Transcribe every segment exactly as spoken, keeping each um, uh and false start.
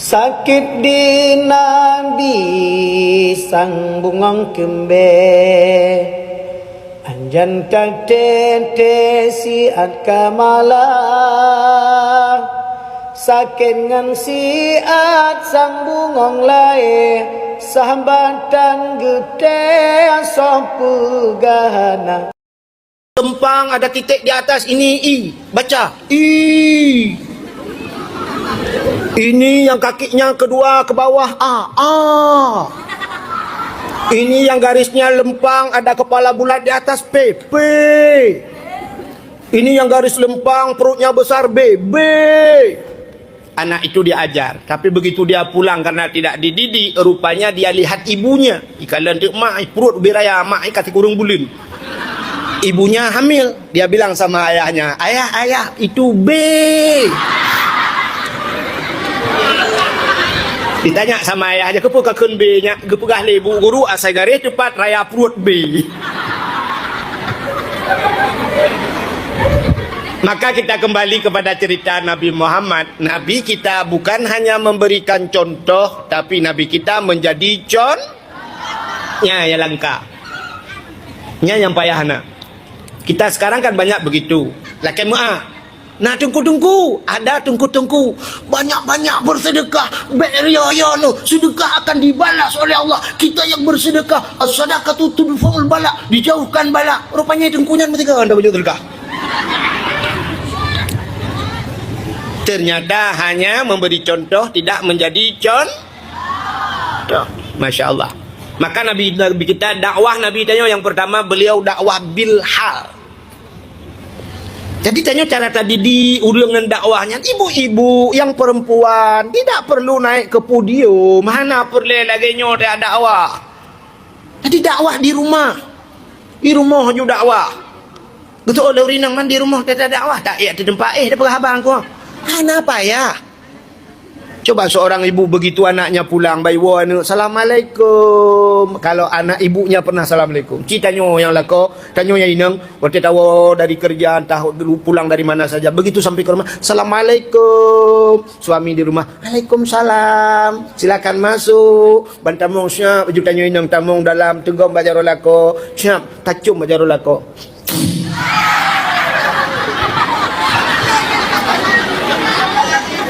Sakét di Nabi sang bungöng keumbée, anjan tateuntée siat ka malam. Sakét ngon siat sang bungöng laée, sahabatan geutem soe peugah hana. Leumpang ada titik di atas ini, i. Baca, i. Ini yang kakinya kedua ke bawah, a, a. Ini yang garisnya lempang ada kepala bulat di atas, p, p. Ini yang garis lempang perutnya besar, b, b. Anak itu diajar, tapi begitu dia pulang karena tidak dididik, rupanya dia lihat ibunya. Ikalon teuk mak, perut ubé raya, mak ka sikureueng buleuen. Ibunya hamil, dia bilang sama ayahnya, "Ayah, ayah, itu B." Ditanya sama ayahnya, "Keupeue kakheun B nyak?" Geupeugah lé ibu guru, asai garéh teupat raya pruet B. Maka kita kembali kepada cerita Nabi Muhammad. Nabi kita bukan hanya memberikan contoh, tapi Nabi kita menjadi con-, nya, ya langka. Nya nyang payah na. Kita sekarang kan banyak begitu. Lakée meu'ah. Nah, teungku-teungku, ada teungku-teungku banyak-banyak bersedekah, bék ria-ria nyoe, sedekah akan dibalas oleh Allah. Kita yang bersedekah, as-sadaqatu tudfa'ul bala, dijauhkan bala. Rupanya teungku nyan meusigoe hana bacut sedekah. Ternyata hanya memberi contoh tidak menjadi con-, toh. Masya Allah. Maka Nabi, Nabi kita, dakwah Nabi tanyoe yang pertama, beliau dakwah bil hal. Jadi tanyoe cara tadidik ureuëng ngon dakwah nyan, ibu-ibu yang perempuan tidak perlu naik ke podium, hana peureulée lagée nyoe teuka dakwah. Jadi dakwah di rumah. Di rumoh ju dakwah. Geutu'oh lé ureuëng inong man di rumoh teuka dakwah, tak ék teuteumpat éh, tapeugah haba ngon ku. Hana payah. Coba seorang ibu begitu anaknya pulang, bak iwoe aneuëk, "Assalamualaikum." Kalau anak ibunya pernah assalamualaikum. Ci tanyoe nyang lakoe, tanyoe nyang inong, watée tawoe dari kerja, entah pulang dari mana saja, begitu sampai ke rumah, "Assalamualaikum." Suami di rumah, "Waalaikumsalam. Silakan masuk." Ban tamong siap, baju tanyoe inong tamong dalam, teugom bak jaroe lakoe, siap, tacom bak jaroe lakoe.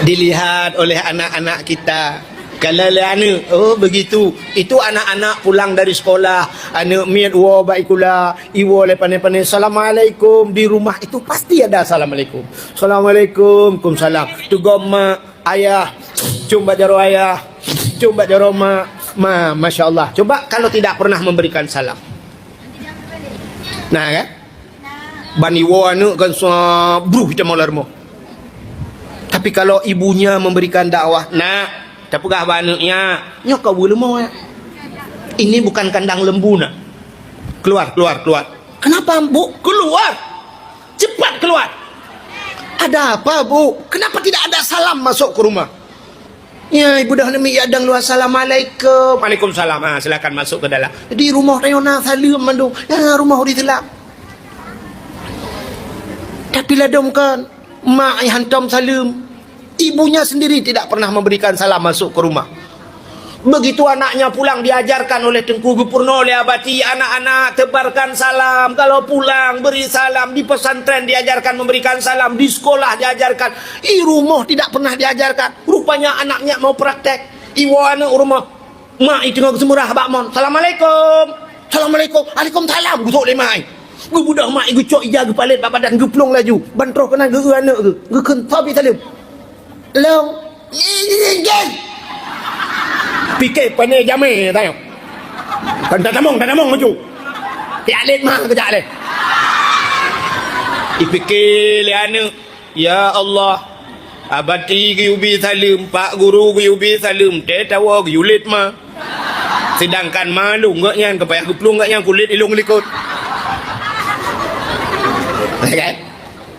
Dilihat oleh anak-anak kita. Kalau lé aneuëk, oh begitu. Itu anak-anak pulang dari sekolah, aneuëk miet woe bak sikula, iwoe lé pané-pané, "Assalamualaikum." Di rumah itu pasti ada assalamualaikum. "Assalamualaikum." "Kumsalam." Teugom mak, ayah, com bak jaroe ayah, com bak jaroe mak. Ma, masya Allah. Coba kalau tidak pernah memberikan salam. Nah, kan? Ban iwoe aneuëk kan sua bruh ita maulah rumoh. Tapi kalau ibunya memberikan dakwah, "Nak, tapeugah bak aneuëk nyak, nyoe ka weueh leumo ya. Ini bukan kandang lembu nak. Keluar, keluar, keluar." "Kenapa, Bu?" "Keluar! Cepat keluar!" "Ada apa, Bu? Kenapa tidak ada salam masuk ke rumah?" "Ya, ibu dah nemi ya dang luar, assalamualaikum." "Waalaikumsalam." "Ah, silakan masuk ke dalam." Di rumoh tanyoe na saleuem mandum. Ya, rumoh di dalam. Tapi ladom kan, mak yang hantom saleuem. Ibunya sendiri tidak pernah memberikan salam masuk ke rumah. Begitu anaknya pulang diajarkan oleh teungku, geupeurunoe lé abati, anak-anak tebarkan salam, kalau pulang beri salam, di pesantren diajarkan memberikan salam, di sekolah diajarkan, di rumah tidak pernah diajarkan. Rupanya anaknya mau praktek. Iwoe aneuëk u rumah. Mak i teungoh geuseumurah bak mon. "Assalamualaikum." "Assalamualaikum." "Waalaikumsalam." Geutok lé mak i. Geubeudôh mak i, geucok ija geupalét bak badan, geuplueng laju. Ban troh keunan geu-eu aneuëk geuh. Geukheun, "Soe bi saleuem?" "Lôn." "Pike pané jamé tanyoe. Kan tatamong, tatamong maju. Tiak lét mah keujak lé." Ipike lé aneuëk, "Ya Allah, abati geuyue bi saleuem, pak guru geuyue bi saleuem, teuh tawoe geuyue lét ma. Sedangkan ma lôn geuh nyan, ka payah geuplueng geuh nyan kulét ilong likot." Ya kan?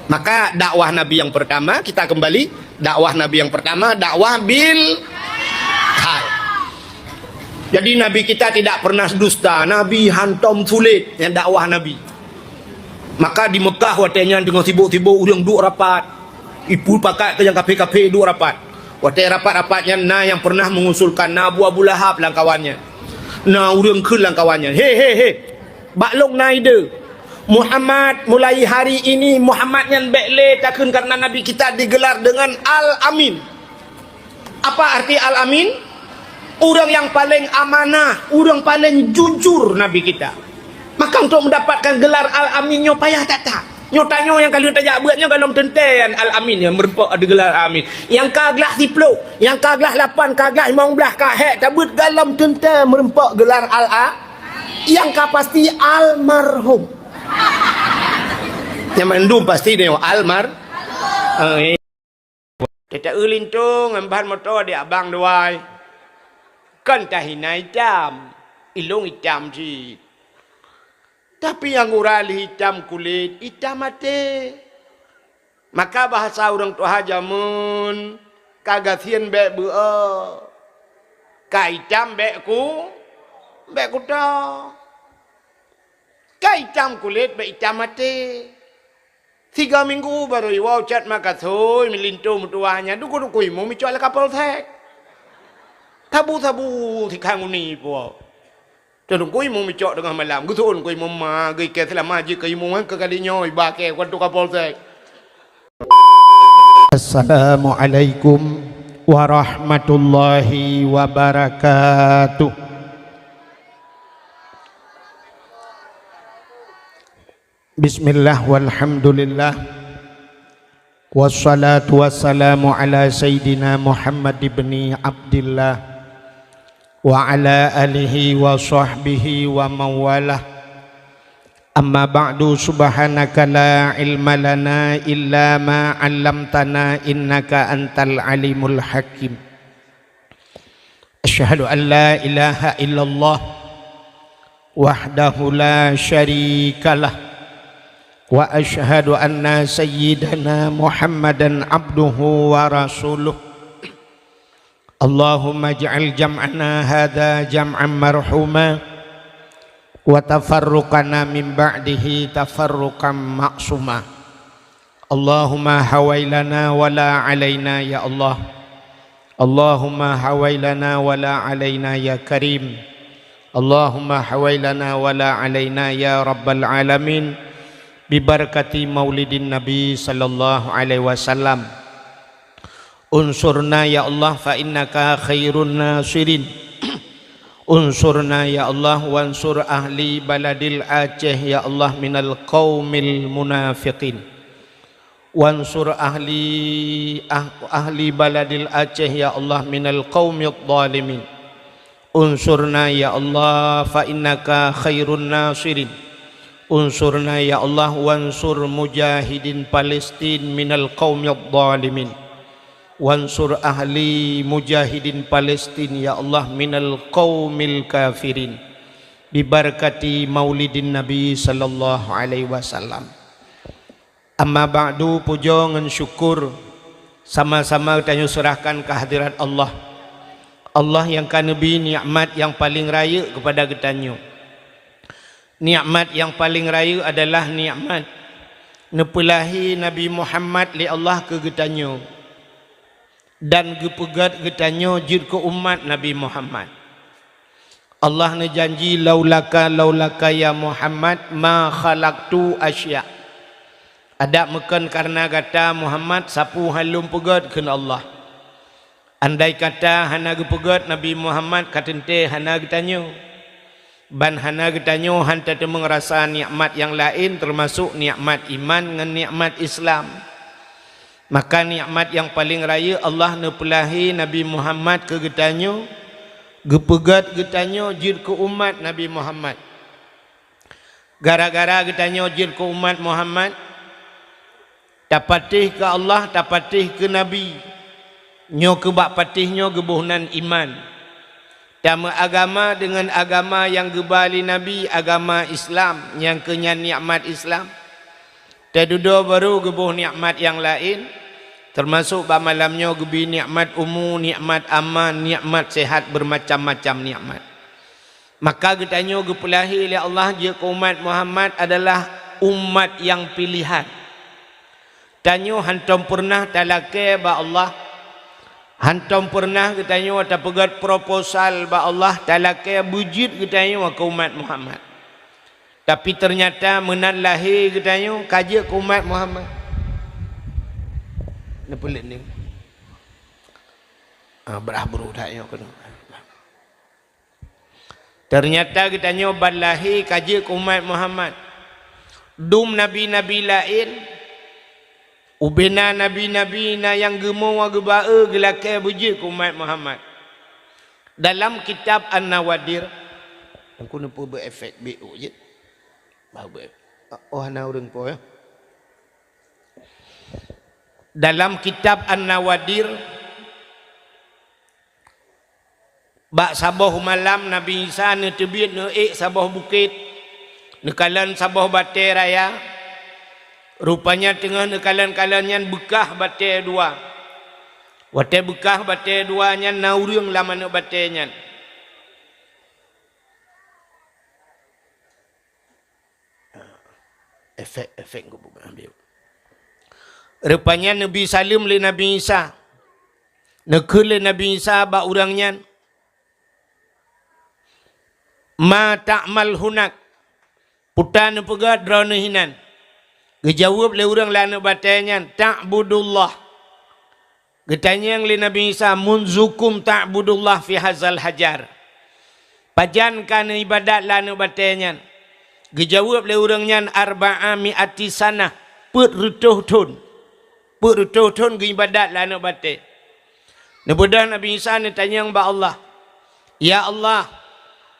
Maka dakwah Nabi yang pertama, kita kembali, dakwah Nabi yang pertama, dakwah bil hal. Jadi Nabi kita tidak pernah dusta, Nabi hantom sulet nyang dakwah Nabi. Maka di Mekah watée nyan teungoh sibok-sibok ureuëng duek rapat. Ipu pakat keu nyang kaphé-kaphé duek rapat. Watée rapat-rapat nyan na nyang pernah mengusulkan, na Abu, Abu Lahab lam kawan nyan. Na ureuëng kheun lam kawan nyan. He, he, he. Bak lôn na ide. Muhammad, mulai hari ini Muhammad nyan bék lé takheun karena Nabi kita digelar dengan Al-Amin. Apa arti Al-Amin? Ureuëng nyang paleng amanah, ureuëng paleng jujur Nabi kita. Maka untuk mendapatkan gelar Al-Amin nyoe payah that-that. Nyoe tanyoe nyang ka lheueh tajak beuet nyoe golom teuntée Al-Amin nyang meureumpok digelar Al-Amin. Nyang ka glah siplôh, nyang ka glah lapan, ka glah limong blaih, ka hék tabeuet golom teuntée meureumpok gelar Al-A-, nyang ka pasti almarhum. Nyang mandum pasti nyoe almar-, eh. Teuta eu linto ngon ban moto di abang dua ai. Kon tahina itam, ilong itam cit. Tapi nyang gura lé itam kulét, itam até. Maka bahasa ureuëng tuha jameun, ka gasien bék beuo, ka itam bék ku, bék kuto. Ka itam kulét bék itam até. Tiga minggu barô iwoe cat makasoi milinto meutuwah nyan duku-duku imeum icok lé Kapolsek. Sabu-sabu sikhan uni ipuwoe. Teudungku imeum icok teungoh malam, geusu'on ku imeum ma, geuikée seulama jih keu imeum keu kali nyoe iba kée keu Kapolsek. Assalamualaikum warahmatullahi wabarakatuh. Bismillah, walhamdulillah. Wassalatu wassalamu ala sayyidina Muhammad ibni Abdillah wa ala alihi wa sahbihi wa mawalah. Amma ba'du, subhanaka la ilma lana illa ma 'allamtana innaka antal alimul hakim. Asyhadu an la ilaha illallah wahdahu la syarikalah, wa asyhadu anna sayyidana Muhammadan abduhu wa rasuluh. Allahumma ij'al jam'ana hadza jam'an marhuma, wa tafarruqana min ba'dihi tafarruqan ma'suma. Allahumma hawailana wa la alaina ya Allah. Allahumma hawailana wa la alaina ya Karim. Allahumma hawailana wa la alaina ya Rabbal Alamin. Bibarakati maulidin Nabi sallallahu alaihi wasallam. Unsurna ya Allah fa innaka khairun nasirin. Unsurna ya Allah wansur ahli baladil Aceh ya Allah minal qaumil munafiqin. Wansur ahli, ah-, ahli baladil Aceh ya Allah minal qaumidh dhalimin. Unsurna ya Allah fa innaka khairun nasirin. Unsurna ya Allah wansur mujahidin Palestin minal qaumidh dhalimin. Wansur ahli mujahidin Palestin ya Allah minal qaumil kafirin. Bibarakati maulidin Nabi sallallahu alaihi wasallam. Amma ba'du, pujoe ngon syukur sama-sama tanyoe seurahkan keu hadirat Allah. Allah nyang ka neubri nikmat nyang paleng rayeuk keupada geutanyoe. Nikmat nyang paleng rayeuk adalah nikmat neupeulahé Nabi Muhammad lé Allah keu geutanyoe dan geupeugét geutanyoe jeuet keu umat Nabi Muhammad. Allah neujanji, "Laulaka, laulaka ya Muhammad, ma khalaqtu asya." Adak meukon kareuna gata Muhammad, sapeue han lôn peugét kheun Allah. Andai kata hana geupeugét Nabi Muhammad, ka teuntée hana geutanyoe. Ban hana geutanyoe han tateumeung rasa nikmat nyang laén, teumasok nikmat iman ngon nikmat Islam. Maka nikmat nyang paleng rayeuk Allah neupeulahé Nabi Muhammad keu geutanyoe, geupeugét geutanyoe jeuet keu umat Nabi Muhammad. Gara-gara geutanyoe jeuet keu umat Muhammad, tapatéh keu Allah, tapatéh keu Nabi. Nyoe keu bak patéh nyoe geuboh nan iman. Tameuagama deungon agama nyang geuba lé Nabi, agama Islam, nyang keu nyan nikmat Islam. Tadudoe barô geuboh nikmat nyang laén, teumasok bak malam nyoe geubri nikmat umu, nikmat aman, nikmat seuhat, beumacam-macam nikmat. Maka geutanyoe geupeulahé lé Allah jeuet keu umat Muhammad adalah umat nyang piléhan. Tanyoe hántom peureunah talakée bak Allah, Hantom peureunah geutanyoe tapeugét proposal bak Allah talakée beujeuet geutanyoe keu umat Muhammad. Tapi teunyata meunan lahé geutanyoe ka jeuet keu umat Muhammad. Neupeulet ni. Ah, brah bru that nyoe keunoe. Teunyata geutanyoe ban lahé ka jeuet keu umat Muhammad. Dum nabi-nabi laén, ubena nabi-nabi na nyang geumoe geuba-e geulakée beujeuet keu umat Muhammad. Dalam kitab An-Nawadir, Teungku neupeu beu efek B O jeuet. Bah beu efek. Oh, hana ureuëng po ya. Dalam kitab An-Nawadir, bak saboh malam Nabi Isa neuteubiet neuék saboh bukét, neukalon saboh batée raya. Rupanya teungoh neukalon-kalon nyan beukah batée dua. Watée beukah batée dua nyan na ureuëng lam aneuëk batée nyan. Efek-efek geupeugah ambil. Rupanya neubi saleuem lé Nabi Isa. Neukheun lé Nabi Isa bak ureuëng nyan, "Ma ta'mal hunak?" Peue neupeugah droeneuh hinan? Geujaweueb lé ureuëng lam aneuëk batée nyan, "Ta'budullah." Geutanyong lé Nabi Isa, "Munzukum ta'budullah fi hazal hajar?" Pajan ka neuibadat lam aneuëk batée nyan? Geujaweueb lé ureuëng nyan, "Arba'a mi'ati sanah," peuet reutôh thon. Peuet reutôh thon geuibadat lam aneuëk batée. Neubeudôh Nabi Isa neutanyong bak Allah, "Ya Allah,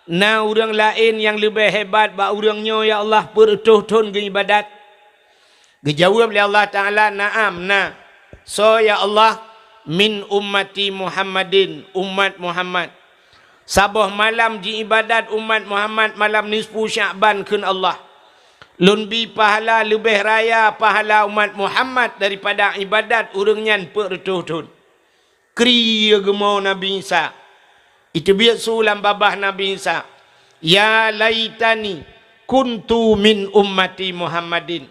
na ureuëng laén nyang leubeh hebat bak ureuëng nyoe, ya Allah, peuet reutôh thon geuibadat?" Geujaweueb lé Allah Ta'ala, "Na'am, na." "Soe, ya Allah?" "Min ummati Muhammadin, umat Muhammad. Saboh malam jiibadat umat Muhammad malam nisfu Sya'ban kheun Allah. Lôn bi pahala leubeh raya pahala umat Muhammad daripada ibadat ureuëng nyan peuet reutôh thon." Kri geumoe Nabi Isa. Iteubiet su lam babah Nabi Isa, "Ya laitani kuntu min ummati Muhammadin."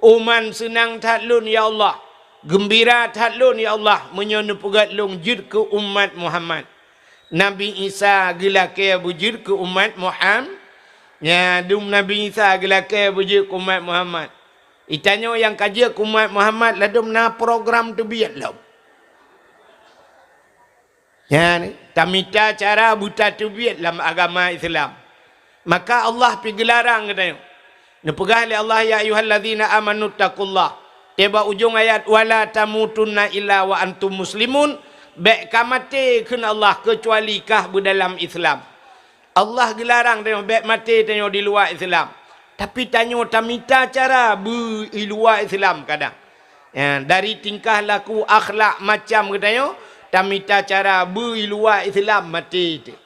"Uman seunang that lôn, ya Allah, geumbira that lôn, ya Allah, meunyoe neupeugét lôn jeuet keu umat Muhammad." Nabi Isa geulakée beujeuet keu umat Muham-, ya, dum Nabi Isa geulakée beujeuet keu umat Muhammad. Itanyoe nyang ka jeuet keu umat Muhammad ladum na program teubiet lom. Nyan, tamita cara beutateubiet lam agama Islam. Maka Allah pi geularang geutanyoe. Neupeugah lé Allah, "Ya ayyuhallazina amanu taqullah." Teuba ujong ayat, "Wa la tamutunna illa wa antum muslimun." Bék ka maté kheun Allah keucuali kah beudalam Islam. Allah geularang tanyoe bék maté tanyoe di luwa Islam. Tapi tanyoe tamita cara beu i luwa Islam kadang. Ya, dari tingkah laku akhlak macam geutanyoe, tamita cara beu i luwa Islam maté teuh.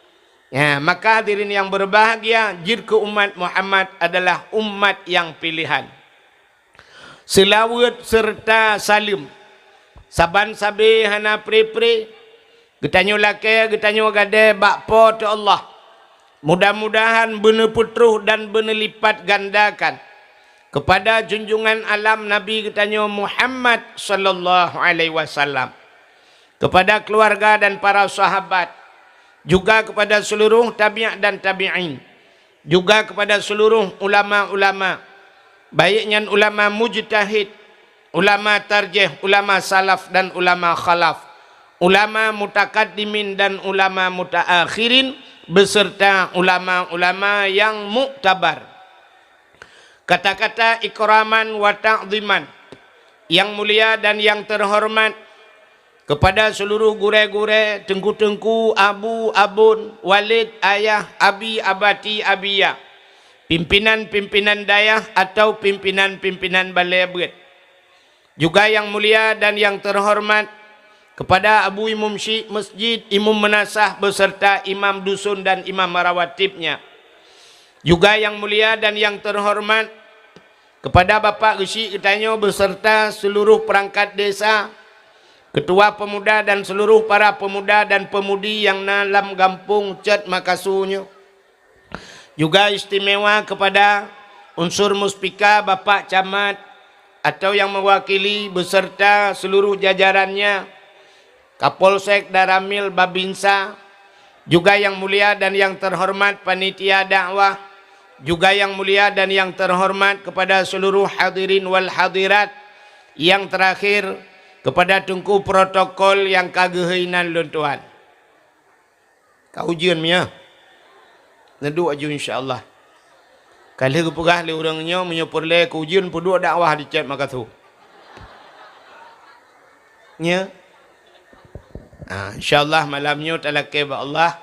Ya, maka hadirin yang berbahagia, jeuet keu umat Muhammad adalah umat yang pilihan. Seulaweuet seureuta saleuem. Saban sabe hana pre-pre, geutanyoe lakée, geutanyoe gadée bak Po teu Allah. Mudah-mudahan beuneupeutroh dan beuneulipatgandakan keupada junjungan alam Nabi geutanyoe Muhammad sallallahu alaihi wasallam, keupada keuluwarga dan para sahabat, juga keupada seuluruh tabi' dan tabi'in, juga keupada seuluruh ulama-ulama, baik nyan ulama mujtahid, ulama tarjih, ulama salaf dan ulama khalaf, ulama mutakaddimin dan ulama mutaakhirin, beserta ulama-ulama yang muktabar. Kata-kata ikraman wa ta'ziman, yang mulia dan yang terhormat, kepada seluruh gurée-gurée, teungku-teungku, abu, abon, walid, ayah, abi, abati, abiya, pimpinan-pimpinan dayah atau pimpinan-pimpinan balée beuet. Juga yang mulia dan yang terhormat kepada Abu Imum Syik Masjid, Imum Meunasah beserta imam dusun dan imam rawatibnya. Juga yang mulia dan yang terhormat kepada Bapak Geuchik geutanyoe beserta seluruh perangkat desa, ketua pemuda dan seluruh para pemuda dan pemudi nyang na lam gampông Cot Makasu nyoe. Juga istimewa kepada unsur muspika Bapak Camat atau yang mewakili beserta seluruh jajarannya, Kapolsek Danramil Babinsa, juga yang mulia dan yang terhormat panitia dakwah, juga yang mulia dan yang terhormat kepada seluruh hadirin wal hadirat, yang terakhir kepada Teungku protokol nyang ka geuhôi nan lôn tuan. Ka ujeuen mia. Neuduek aju insya Allah. Ka lheueh geupeugah lé ureuëng nyoe meunyoe peureulée keu ujeuen peuduek dakwah di Cot Makassar. Nya. Ah, insya Allah malam nyoe talakée bak Allah.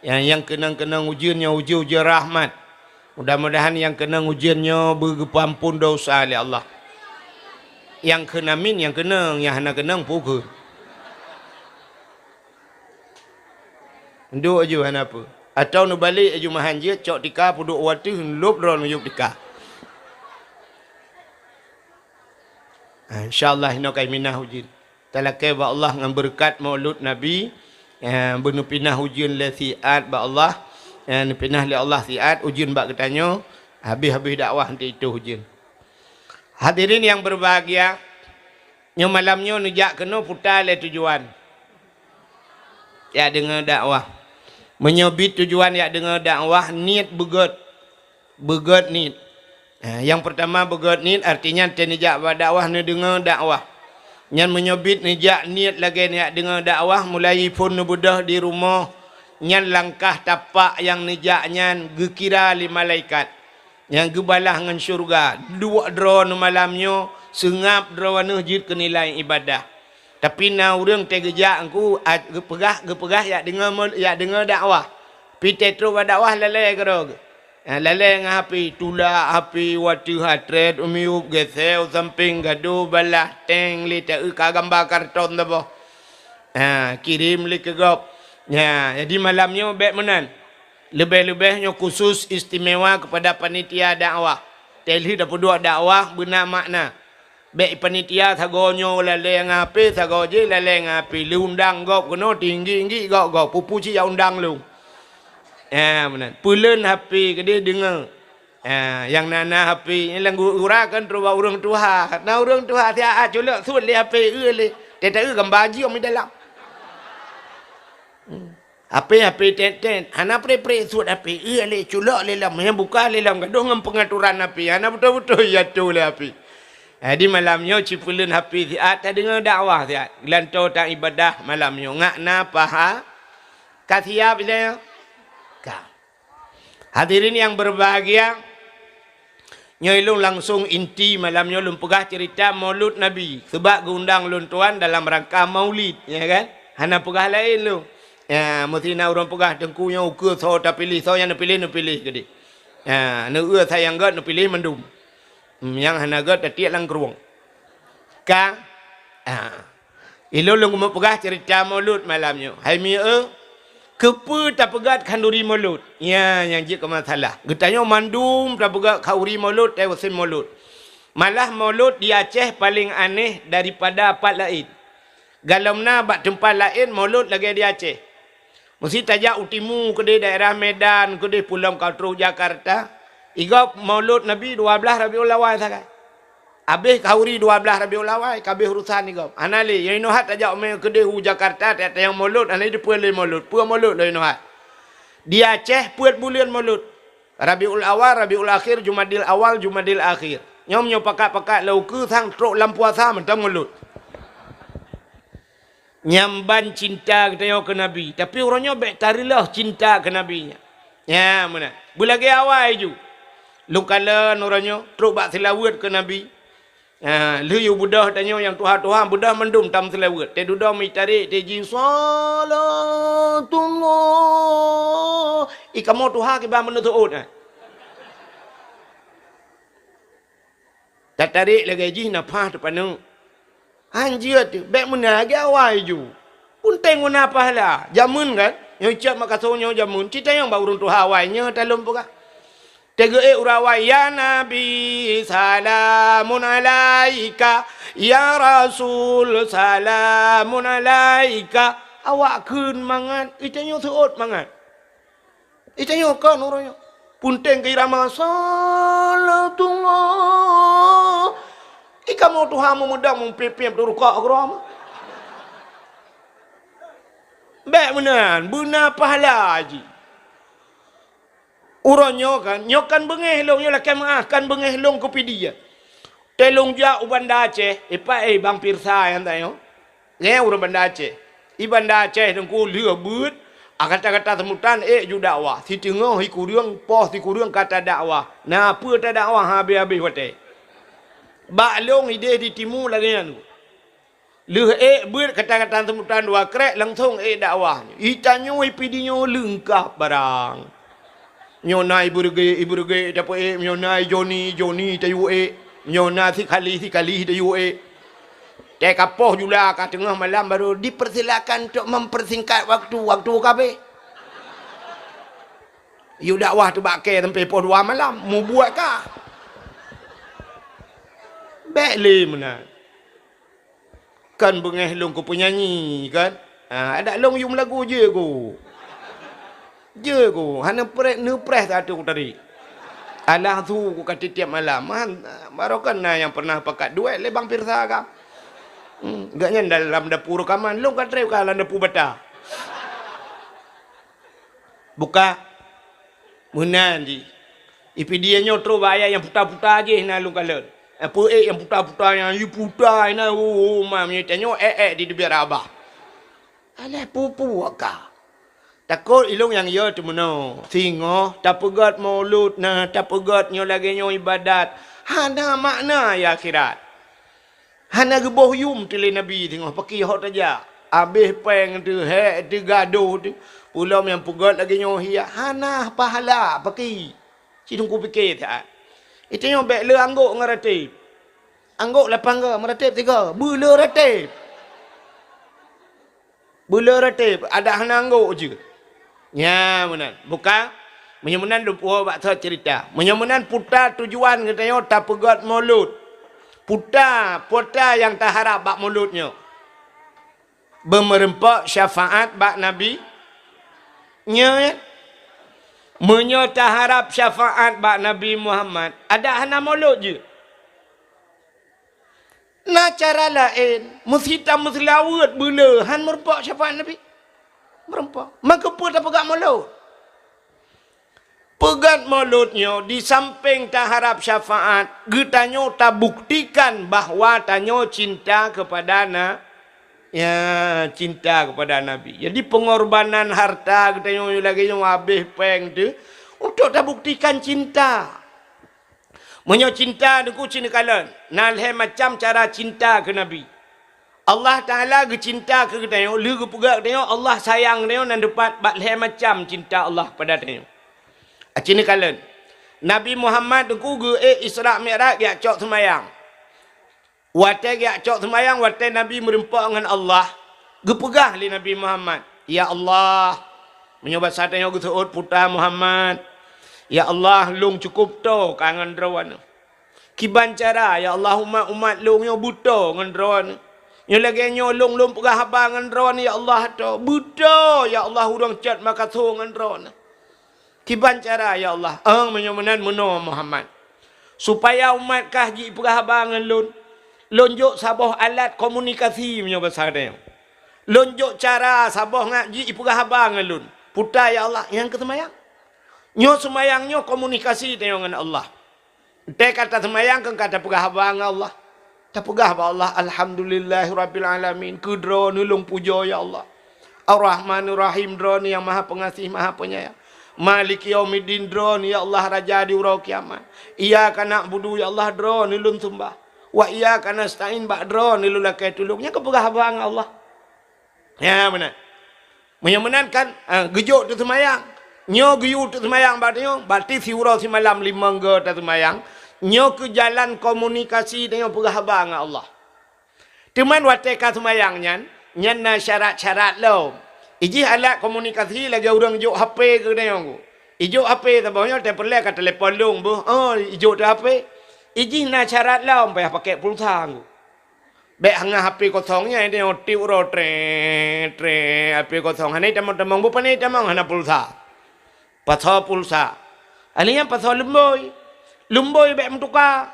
Nyang, nyang keunong-keunong ujeuen nyoe ujeuen-ujeuen rahmat. Mudah-mudahan nyang keunong ujeuen nyoe beugeupeuampon dosa lé Allah. Nyang kheun amin nyang keunong, nyang hana keunong pukon. Duek aju hana peue. Atawa neubalek aju meuhan jeuet cok tika peuduek u ateueh lôb droe neuyueb tika. Ah, insya Allah inoe ka iminah ujeuen. Talakée bak Allah ngon beureukat Maulud Nabi, eh, beuneupinah ujeuen lé siat bak Allah, eh, neupinah lé Allah siat ujeuen bak geutanyoe, habéh-habéh dakwah eunteuk itoh ujeuen. Hadirin yang berbahagia, nyoe malam nyoe neujak keunoe puta lé tujuan. Jak deungoe dakwah. Meunyoe bit tujuan jak deungoe dakwah, niet beugét. Beugét niet. Eh, nyang peurtama beugét niet, artinya teuh neujak bak dakwah neudeungoe dakwah. Nyan meunyoe bit neujak niet lagée neujak deungoe dakwah, mulai phon neubeudôh di rumoh, nyan langkah tapak nyang neujak nyan geukira lé malaikat. Nyang geubalah ngon syeuruga, duek droe neumalam nyoe, seungab droe neuh jeuet keu nilai ibadah. Tapi na ureuëng teuh geujak engku, a, geupeugah, geupeugah jak deungoe mul-, jak deungoe dakwah. Pi teuh trok bak dakwah lalée keudroe geuh. Ha, lalée ngon HP, tulak HP u ateueh, ha trét u miyueb, geusée u sampéng, gadôh balah, teng lé ta-eu ka gamba karton saboh. Ha, kirém lé keu gob. Ha, jadi malam nyoe bék meunan. Leubeh-leubeh nyoe khusus istimewa keupada panitia dakwah. Teuh lheueh tapeuduek dakwah beuna makna. Bék panitia sagoe nyoe lalée ngon HP, sagoe jih lalée ngon HP. Lé undang gob keunoe tinggi-tinggi gob-gob. Peue-peue cit jak undang lôn. Ha, meunan. Peuleuen HP keudeh deungoe. Ha, nyang na-na HP, nyang lam gura kan trok bak ureuëng tuha. Na ureuëng tuha siat culok sut lé HP eu lé. Teuh ta-eu gamba jiom di dalam. Hmm. HP, HP tét-tét, hana pré-pré sut HP, eu lé culok lé lom, nyang buka lé lom, gadoh ngon peungaturan HP, hana beutôi-beutôi jiatur lé HP. Jadi malam nyoe cipeuleuen HP siat, tadeungoe dakwah siat, geulantoe taibadah malam nyoe, ngak na paha, ka siap ilée? Ka. Hadirin yang berbahagia, nyoe lôn langsung inti malam nyoe lôn peugah cerita Maulud Nabi, seubab geuundang lôn tuan dalam rangka Maulid, ya kan? Hana peugah laén lôn. Ya, meusti na ureuëng peugah teungku nyoe ukeue soe tapiléh, soe nyang neupiléh, neupiléh keudeh. Ya, neueu sayang gét neupiléh mandum. Hmm, nyang hana gét tatiek lam krueng. Ka? Ah. Ilôn lôn keumeung peugah cerita Maulud malam nyoe. Hai mieu, keupeue tapeugét khanduri Maulud? Nya, nyang jeuet keu masalah. Geutanyoe mandum tapeugét khanduri Maulud, teuh musim Maulud. Malah Maulud di Aceh paleng aneh daripada pat laén. Galom na bak teumpat laén Maulud lagée di Aceh. Meusti tajak u timu keudeh daerah Medan, keudeh peulom ka trok Jakarta. Igob Maulud Nabi dua blaih Rabiul Awal sagai. Abéh khanduri dua blaih Rabiul Awal, ka abéh urusan igob. Hana lé, nyang inoe hat tajak ume keudeh u Jakarta, tajak tanyong Maulud, hana jiteupeue lé Maulud. Peue Maulud lôn inoe hat. Di Aceh peuet buleuen Maulud. Rabiul Awal, Rabiul Akhir, Jumadil Awal, Jumadil Akhir. Nyoe nyoe pakat-pakat lé ukeue sang trok lam puasa mantong Maulud. Nyan ban cinta geutanyoe keu Nabi, tapi uroe nyoe bék tareuloh cinta keu Nabi nyan. Nya meunan. Beulagée awai ju. Lôn kalon uroe nyoe trok bak seulaweuet keu Nabi. Ha, lheueh yue beudôh tanyoe nyang tuha-tuha beudôh mandum tam seulaweuet. Teuh dudoe meutarek teuh jih salatullah. I kamoe tuha kiban meuneuh seuôt, ha. Tatarek lagée jih nafah teupaneuk. Han jeuet teuh, bék meunan lagée awai ju. Peunteng guna pahala. Jameun kan? Nyang icok makaso nyoe jameun. Cit tanyong bak ureuëng tuha awai nyoe talom peugah. Teugeuék ureuëng awai, "Ya Nabi, salamun alaika. Ya Rasul, salamun alaika." Awak kheun mangat, itanyoe seuôt mangat. Itanyoe kon uroe nyoe. Peunteng keu irama salatullah. I kamoe tuha meumudang meupiep-piep teuh rukok keudroe. Bék meunan, beuna pahala jih. Uroe nyoe kan, nyoe kan beungéh lôn, nyoe lakée meuáh, kan beungéh lôn keu Pidie. Teuh lôn jak u Banda Aceh, ipat, eh, Bang Pirsa nyang tanyoe. Nyan ureuëng Banda Aceh. I Banda Aceh teungku lheueh beuet, a gata-gata seumutan ék ju dakwah. Siteungoh sikureueng, poh sikureueng ka tadakwah. Na peue tadakwah habéh-habéh watée. Bak lôn idéh di timu lagée nyan. Lheueh ék beuet gata-gata seumutan dua krék langsong ék dakwah. I tanyoe i Pidie nyoe leungkap barang. Nyoe na i Beureuguek, i Beureuguek tapeuék, nyoe na i Joni, Joni tayue ék, nyoe na Sikali, Sikali tayue ék. Teuka poh jula ka teungoh malam baru dipersilakan untuk mempersingkat waktu, waktu ka habéh. Yue dakwah teuh bak kée sampai poh dua malam, mubuet ka. Bék lé meunan. Kan beungéh lôn keu peunyanyi kan? Ha, adak lôn yum lagu jeuet ku. Jeuet ku, hana preh, neupreh satu ku tadi. Alah su ku ka tiep-tiep malam. Han, baroe kan na nyang pernah pakat duet lé Bang Pirsa ka. Hmm, gobnyan dalam dapu reukaman, lôn ka trép ka lam dapu bata. Buka. Meunan jih. I Pidie nyoe trok bak ayat nyang puta-puta jih na lôn kalon. Peue ék nyang puta-puta nyan, i puta na, oh, oh, ma, meunyoe tanyoe ék-ék di teubiet Abah. Alah peue-peue ka. Takot ilôn nyang yo teumeunoe. Singoh tapeugét mulod na, tapeugét nyoe lagée nyoe ibadat. Hana makna ya akhirat. Hana geuboh yum teuh lé Nabi teungoh paki hok tajak. Abéh péng teuh, hék teuh, gadôh teuh. Peulom nyang peugét lagée nyoe hiya, hana pahala paki. Ci Teungku pike that. Itu nyoe bék le anggôk ngon rateb. Anggôk lapan go, meurateb tiga. Beule rateb. Beule rateb, adak hana anggôk jeuet. Nya meunan. Buka, meunyoe meunan lôn puwoe bak thot ceurita. Meunyoe meunan puta tujuan geutanyoe tapeugét mulod. Puta, puta nyang taharab bak mulod nyoe. Beumeureumpok syafaat bak Nabi. Nyoe, meunyoe taharab syafaat bak Nabi Muhammad, adak hana mulod jeuet. Na cara laén, meusi tameuseulaweuet beule, han meurumpok syafaat Nabi. Meurumpok. Maka peue tapeugah mulod? Peugét mulod nyoe di sampéng taharab syafaat, geutanyoe tabuktikan bahwa tanyoe cinta kepada na-, ya, cinta kepada Nabi. Jadi pengorbanan harta geutanyoe lagée nyoe habéh péng teuh untuk tabuktikan cinta. Meunyoe cinta Teungku ci neukalon, na lhée macam cara cinta keu Nabi. Allah Taala geucinta keu geutanyoe, lheueh geupeugah geutanyoe Allah sayang geutanyoe nan teupat bak lhée macam cinta Allah kepada tanyoe. Aci neukalon, Nabi Muhammad Teungku geuék Isra Mi'raj geujak cok seumayang. Watée geujak cok seumayang, watée Nabi meurumpok ngon Allah, geupeugah lé Nabi Muhammad, "Ya Allah," meunyoe basa tanyoe geuseuôt puta Muhammad, "Ya Allah, lôn cukup toe ka ngon Droeneuh. Kiban cara, ya Allah, umat-umat lôn nyoe beutoe ngon Droeneuh. Nyoe lagée nyoe lôn, lôn peugah haba ngon Droeneuh, ya Allah, toe. Beutoe, ya Allah, ureuëng cot makasoe ngon Droeneuh. Kiban cara, ya Allah." "Eng, meunyoe meunan meunoe Muhammad. Supaya umat kah jipeugah haba ngon lôn, lôn jok saboh alat komunikasi meunyoe basa tanyoe. Lôn jok cara saboh ngat jipeugah haba ngon lôn. Puta, ya Allah, nyang keu seumayang. Nyoe seumayang nyoe komunikasi tanyoe ngon Allah." Teuka taseumayang keu ka tapeugah haba ngon Allah. Tapeugah bak Allah, "Alhamdulillahirabbil alamin, keu Droeneuh lôn pujoe ya Allah. Ar-Rahmanir Rahim, Droeneuh nyang Maha Peungaséh, Maha Peunyayang. Maliki yaumiddin, Droeneuh ya Allah Raja di uroe kiamat. Iyyaka na'budu, ya Allah, Droeneuh lôn seumbah. Wa iyyaka nasta'in, bak Droeneuh lôn lakée tulông." Nyan ka peugah haba ngon Allah. Ya, meunan. Meunyoe meunan kan, ah, geujok teuk seumayang. Nyoe geuyue teuk seumayang bak tanyoe, berarti siuroe simalam limong go taseumayang. Nyoe keu jalan komunikasi tanyoe peugah haba ngon Allah. Teuma watée ka seumayang nyan, nyan na syarat-syarat lom. Ijih alat komunikasi lagée ureuëng jok H P keu tanyoe. Ijok H P saboh nyoe teupeureulee ka telepon lôn beuh. Oh, ijok teuk H P. Ijih na syarat lom payah pakai pulsa. Bék hana H P kosong nyan, tanyoe tiep uroe, treng, treng, H P kosong. Hana tamong-tamong, bukon hana tamong, hana pulsa. Pasoe pulsa. Alèh nyan pasoe lumbôi. Lumbôi bék meutuka.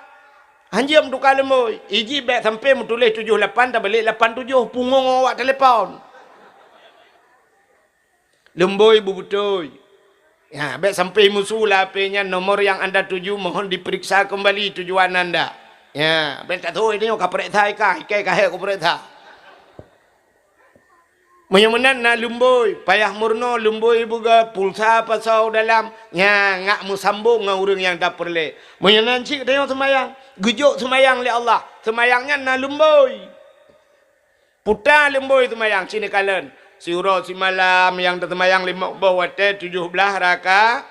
Hanjeuet meutuka lumbôi. Ijih bék sampoe meutuléh tujoh lapan, tabalek lapan tujoh, pungong awak telepon. Lumbôi beubeutôi. Ya, bèk sampai musu lam H P nyan, nomor yang anda tuju mohon diperiksa kembali tujuan anda. Ya, bèk tatôi nyoe ka peuriksa ikai, ikai ka hék kupeuriksa. Meunyoe meunan na lumbôi, payah meurunoe lumbôi beuga, pulsa pasoe dalam, nya ngak meusambong ngon ureueng nyang tapeureulèe. Meunyoe nan cit tanyoe seumayang, geujok seumayang lé Allah, seumayang nyan na lumbôi. Puta lumbôi seumayang, ci neukalon. Siuroe simalam nyang taseumayang limong boh watèe tujoh blaih raka-,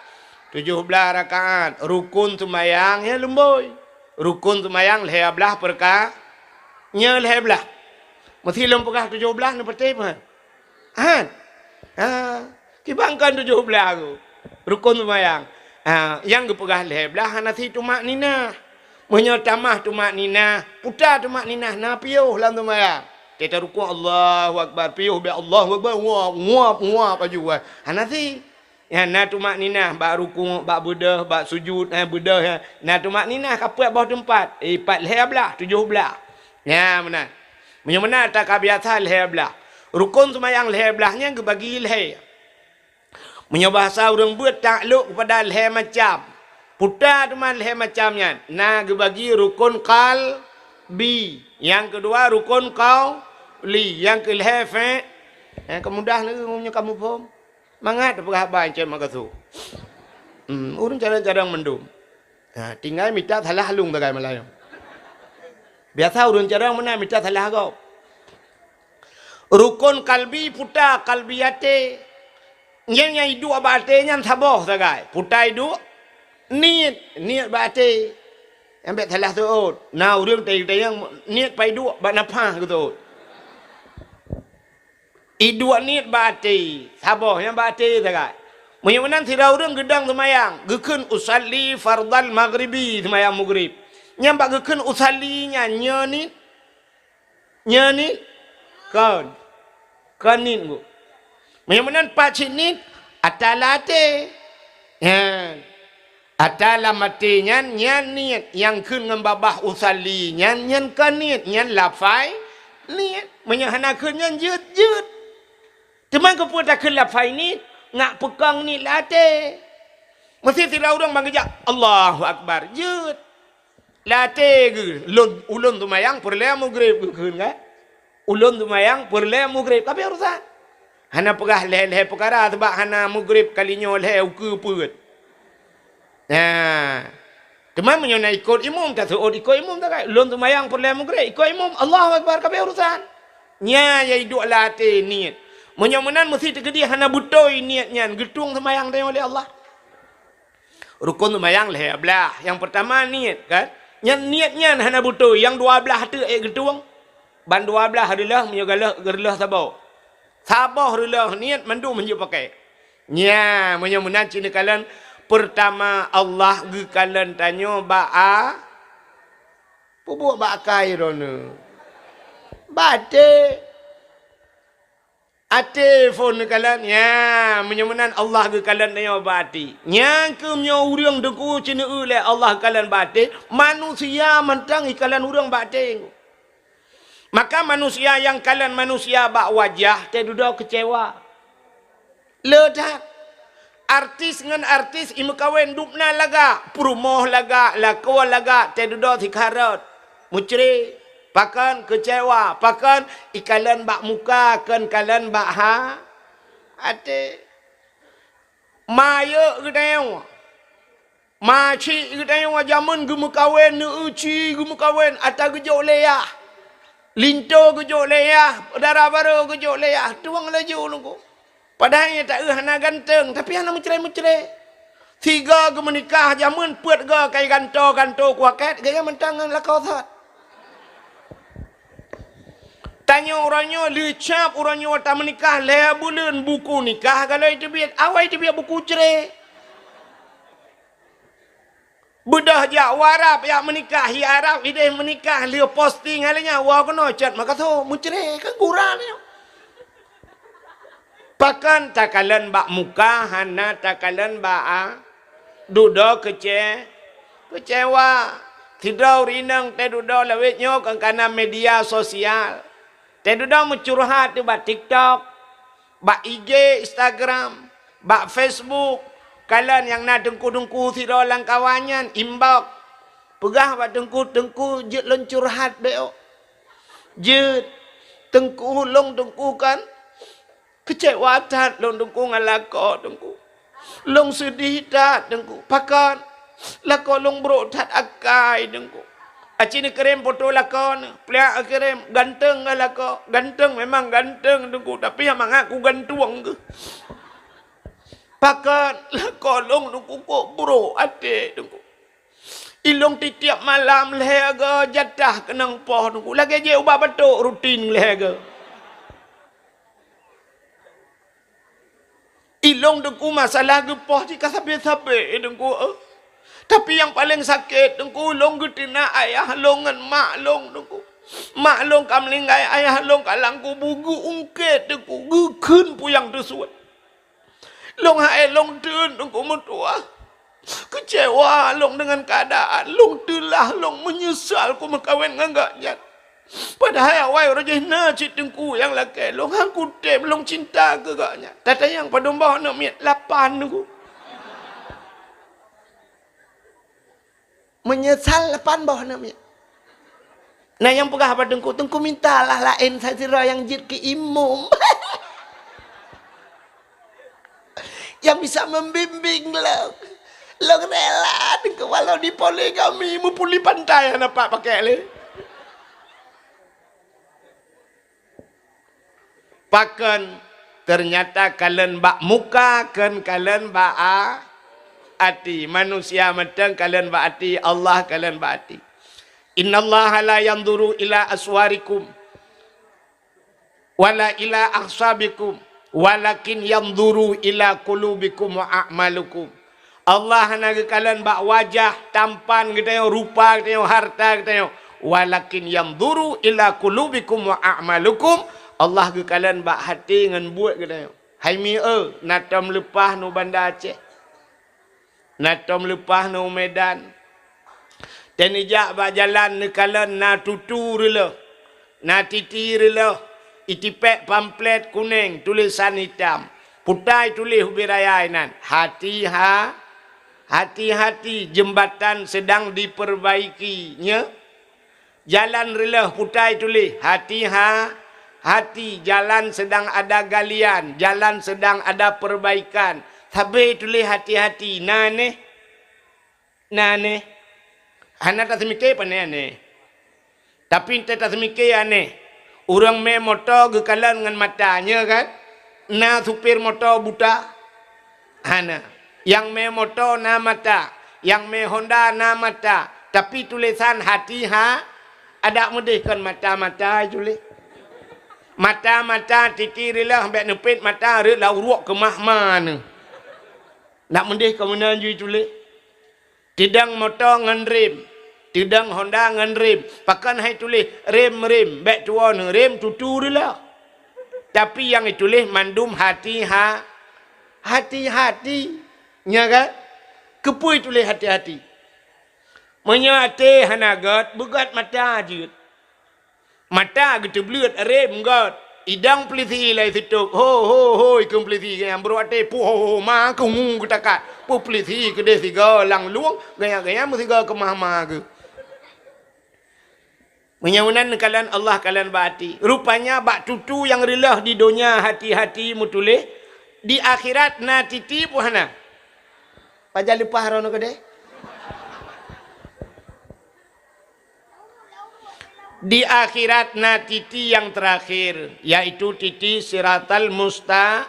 tujoh blaih rakaat. Rukon seumayang nyan lumbôi. Rukon seumayang lhèe blaih peurka-, nyoe lhèe blaih. Meusé lôn peugah tujoh blaih neupatéh peue? Han. Ha, kiban kon tujoh blaih ku. Rukon seumayang. Ha, nyang geupeugah lhèe blaih hana sit tumakninah. Meunyoe tamah tumakninah, puta tumakninah na piôh lam seumayang. Teuka rukon Allahu Akbar, piôh bèk Allahu Akbar, nguap, nguap, nguap laju, wah. Hana sit. Nyan na tumakninah bak rukuk, bak beudôh, bak sujud, eh, beudôh, eh. Na tumakninah ka peuet boh teumpat. Eh, pat lhèe blaih, tujoh blaih. Nyan meunan. Meunyoe meunan ata ka biasa lhèe blaih. Rukon seumayang lhèe blaih nyan geubagi lhèe. Meunyoe bahasa ureueng beuet taklok keupada lhèe macam. Puta teuma lhèe macam nyan. Na geubagi rukon qalbi. Nyang keudua rukon qauli. Nyang keulhèe fi-, nyang keumudah lagèe meunyoe kamoe phom. Mangat tapeugah haba Encik Mak Gaso. Hmm, ureueng carông-carông mandum. Ha, tinggai mita salah lôn sagai malam nyoe. Biasa ureueng carông meunan mita salah gob. Rukon kalbi puta, kalbi até. Nyang, nyang iduek bak até nyan saboh sagai. Puta iduek, niet, niet bak até. Nyang bèk salah seuôt. Na ureueng tayang-tayang niet pai duek bak nafah geuseuôt. Iduek niet bak até, saboh nyang bak até sagai. Meunyoe meunan sidroe ureueng geudong seumayang, geukheun usalli fardal maghribi, seumayang maghrib. Nyang bak geukheun usalli nyan nyoe niet, nyoe niet, kon. Kon niet ngon. Meunyoe meunan pat cit niet, ata lam até. Nyan. Ata lam até nyan, nyan niet nyang kheun ngon babah usalli nyan, nyan kon niet, nyan lafai niet. Meunyoe hana kheun nyan jeuet, jeuet. Teuma keupeue takheun lafai niet, ngak peukong niet lam até. Meusé sidroe ureueng ban geujak, Allahu Akbar, jeuet. Lam até geuh, lôn, ulôn seumayang peureulèe maghrib geukheun kan? Ulôn seumayang peureulèe maghrib, ka habéh urusan. Hana peugah lhèe-lhèe peukara, sabab hana maghrib kali nyoe lhèe ukeue peuet. Nah, teuma meunyoe na ikot imum, taseuôt ikot imum sagai. Lôn seumayang peureulèe maghrib, ikot imum, Allahu Akbar, ka habéh urusan. Nyan nyang iduek lam até niet. Meunyoe meunan meusti teukeudi hana beutôi niet nyan, geutueng seumayang tanyoe lé Allah. Rukon seumayang lhèe blaih. Nyang peurtama niet, kan? Nyan niet nyan hana beutôi, nyang dua blaih teuk ék geutueng. Ban dua blaih reuloh meunyoe galeh reuloh saboh. Saboh reuloh niet mandum hanjeuet pakai. Nya, meunyoe meunan cit neukalon, peurtama Allah geukalon tanyoe bak a-, peubuet bak akai droeneuh. Bak até. Até phon neukalon, nya, meunyoe meunan Allah geukalon tanyoe bak até. Nyang keuh meunyoe ureueng teungku ceuneueu lé Allah geukalon bak até, manusia mantong ikalon ureueng bak até. Maka manusia nyang kalon manusia bak wajah, teududoe keucewa. Le that. Artis ngon artis imeukawen dubna lagak, peurumoh lagak, lakoe lagak, teududoe sikharot. Mucre, pakon keucewa, pakon ikalon bak muka, kon kalon bak ha-, até. Ma yôk geutanyoe. Ma chik geutanyoe jameun geumeukawen, neueu chik geumeukawen, ata geujok lé yah. Linto geujok lé yah, dara barô geujok lé yah, tueng laju nunggu. Padahai nyang taeu hana ganteng, tapi hana meucre-meucre. Sigoe geumeunikah jameun peuet goe kai ganto-ganto kuakét, gaya mantong ngon lakoe sot. Tanyoe uroe nyoe leucab uroe nyoe tameunikah lhèe buleuen buku nikah galoi teubiet, awai teubiet buku cre. Beudôh jak u Arab jak meunikah, i Arab ideh meunikah lheueh posting hal nyan, woe keunoe cot meukaso, meucre kan gura nyoe. Pakon takalon bak muka, hana takalon bak a-, dudoe keuce-, keucewa. Sidroe ureueng inong teududoe lawét nyoe kon kana media sosial. Teududoe meucurhat bak TikTok. Bak I G, Instagram, bak Facebook, kalon nyang na teungku-teungku sidroe lam kawan nyan, inbox. Peugah bak teungku, "Teungku, jeuet lôn curhat beu." Jeuet, "Teungku, lôn teungku kan keucewa that lôn teungku ngon lakoe teungku. Lôn seudeh that teungku. Pakon? Lakoe lôn brok that akai teungku." Aci neukirém foto lakoe neuh, pliak kirém, "Ganteng ngon lakoe, ganteng, memang ganteng teungku, tapi nyang mangat kugantung geuh." "Pakon?" "Lakoe lôn teungku kok brok até teungku. Ilôn tiep-tiep malam lhèe go jatah keunong poh teungku. Lagèe jép ubat batuk rutin lhèe go." Ilôn teungku masalah geupoh jih ka sabe-sabe teungku, eh. Tapi nyang paleng sakét teungku, lôn geuteunak ayah lôn ngon mak lôn teungku. Mak lôn ka meuninggai, ayah lôn ka lam kubu, geuungkét teungku, geukheun peue nyang teusuet. Lôn hai lôn teun teungku meutuah. Keucewa lôn deungon keuadaan, lôn teulah, lôn meunyeusal kumeukawen ngon gobnyan. Padahai awai uroe jih na cit teungku nyang lakèe lôn, han kutem lôn cinta keu gobnyan. Tatanyong padum boh aneuk miet? Lapan teungku. Meunyeusal lapan boh aneuk miet. Na nyang peugah bak teungku, "Teungku mintalah laén sidroe nyang jeuet keu imum." Nyang bisa membimbing lôn. Lôn rela teungku walau dipoligami, meupuli pantai hana pat pakèk lé. Pakon? Teunyata kalon bak muka, kon kalon bak a-, até. Manusia mantong kalon bak até, Allah kalon bak até. "Innallaha la yanzuru ila aswarikum." "Wala ila ahsabikum, walakin yanzuru ila qulubikum wa a'malikum." Allah hana geukalon bak wajah, tampan geutanyoe, rupa geutanyoe, harta geutanyoe. "Walakin yanzuru ila qulubikum wa a'malikum." Allah geukalon bak até ngon buet geutanyoe. Hai mieu, na tom leupah nu Banda Aceh. Na tom leupah neu Medan. Teunijak bak jalan neukalon na tutu reulôh, na titi reulôh, itipék pamflet kuneng tulésan itam. Putai tuléh ubé raya inan, "Hati-ha-, hati-hati, jembatan sedang diperbaiki." Nyo. Jalan reulôh putai tuléh, "Hati-ha-, hati, jalan sedang ada galian, jalan sedang ada perbaikan." Sabe tuléh "hati-hati", na aneh? Na aneh? Hana taseumiké pane aneh. Tapi enteuk taseumiké aneh. Ureuëng mé moto geukalon ngon mata, nyo kan? Na supir moto buta? Hana. Nyang mé moto na mata, nyang mé Honda na mata, tapi tulésan hati ha, adak meudeh kon mata-mata tuléh. Mata-mata titi reulôh bék neupet mata rhot lam uruek keumah ma neuh. Nak meudeh kon meunan jih tuléh. Teudong moto ngon rem, teudong Honda ngon rem. Pakon hai tuléh rem-rem, bék tuwoe neuh rem tutu reulôh. Tapi nyang ituléh mandum hati ha, hati-hati. Nya kan? Keupeue tuléh hati-hati? Meunyoe até hana gét, beugét mata jeuet. Mata geuteubleuet, rem gét. Idong peulisi ilée sitôb, "Ho, ho, ho," ikheun peulisi nyang brok até, "Puh, ho, ho, ma keumu geutakat." Peue peulisi keudeh sigoe lam lueng, gaya-gaya meusigoe keumah ma geuh. Meunyoe meunan neukalon Allah kalon bak até. Rupanya bak tutu nyang reulôh di donya hati-hati meutuléh, di akhirat na titi peue hana? Pajan leupah droeneuh keudeh? Di akhirat na titi nyang teurakhir, yaitu titi siratal musta-,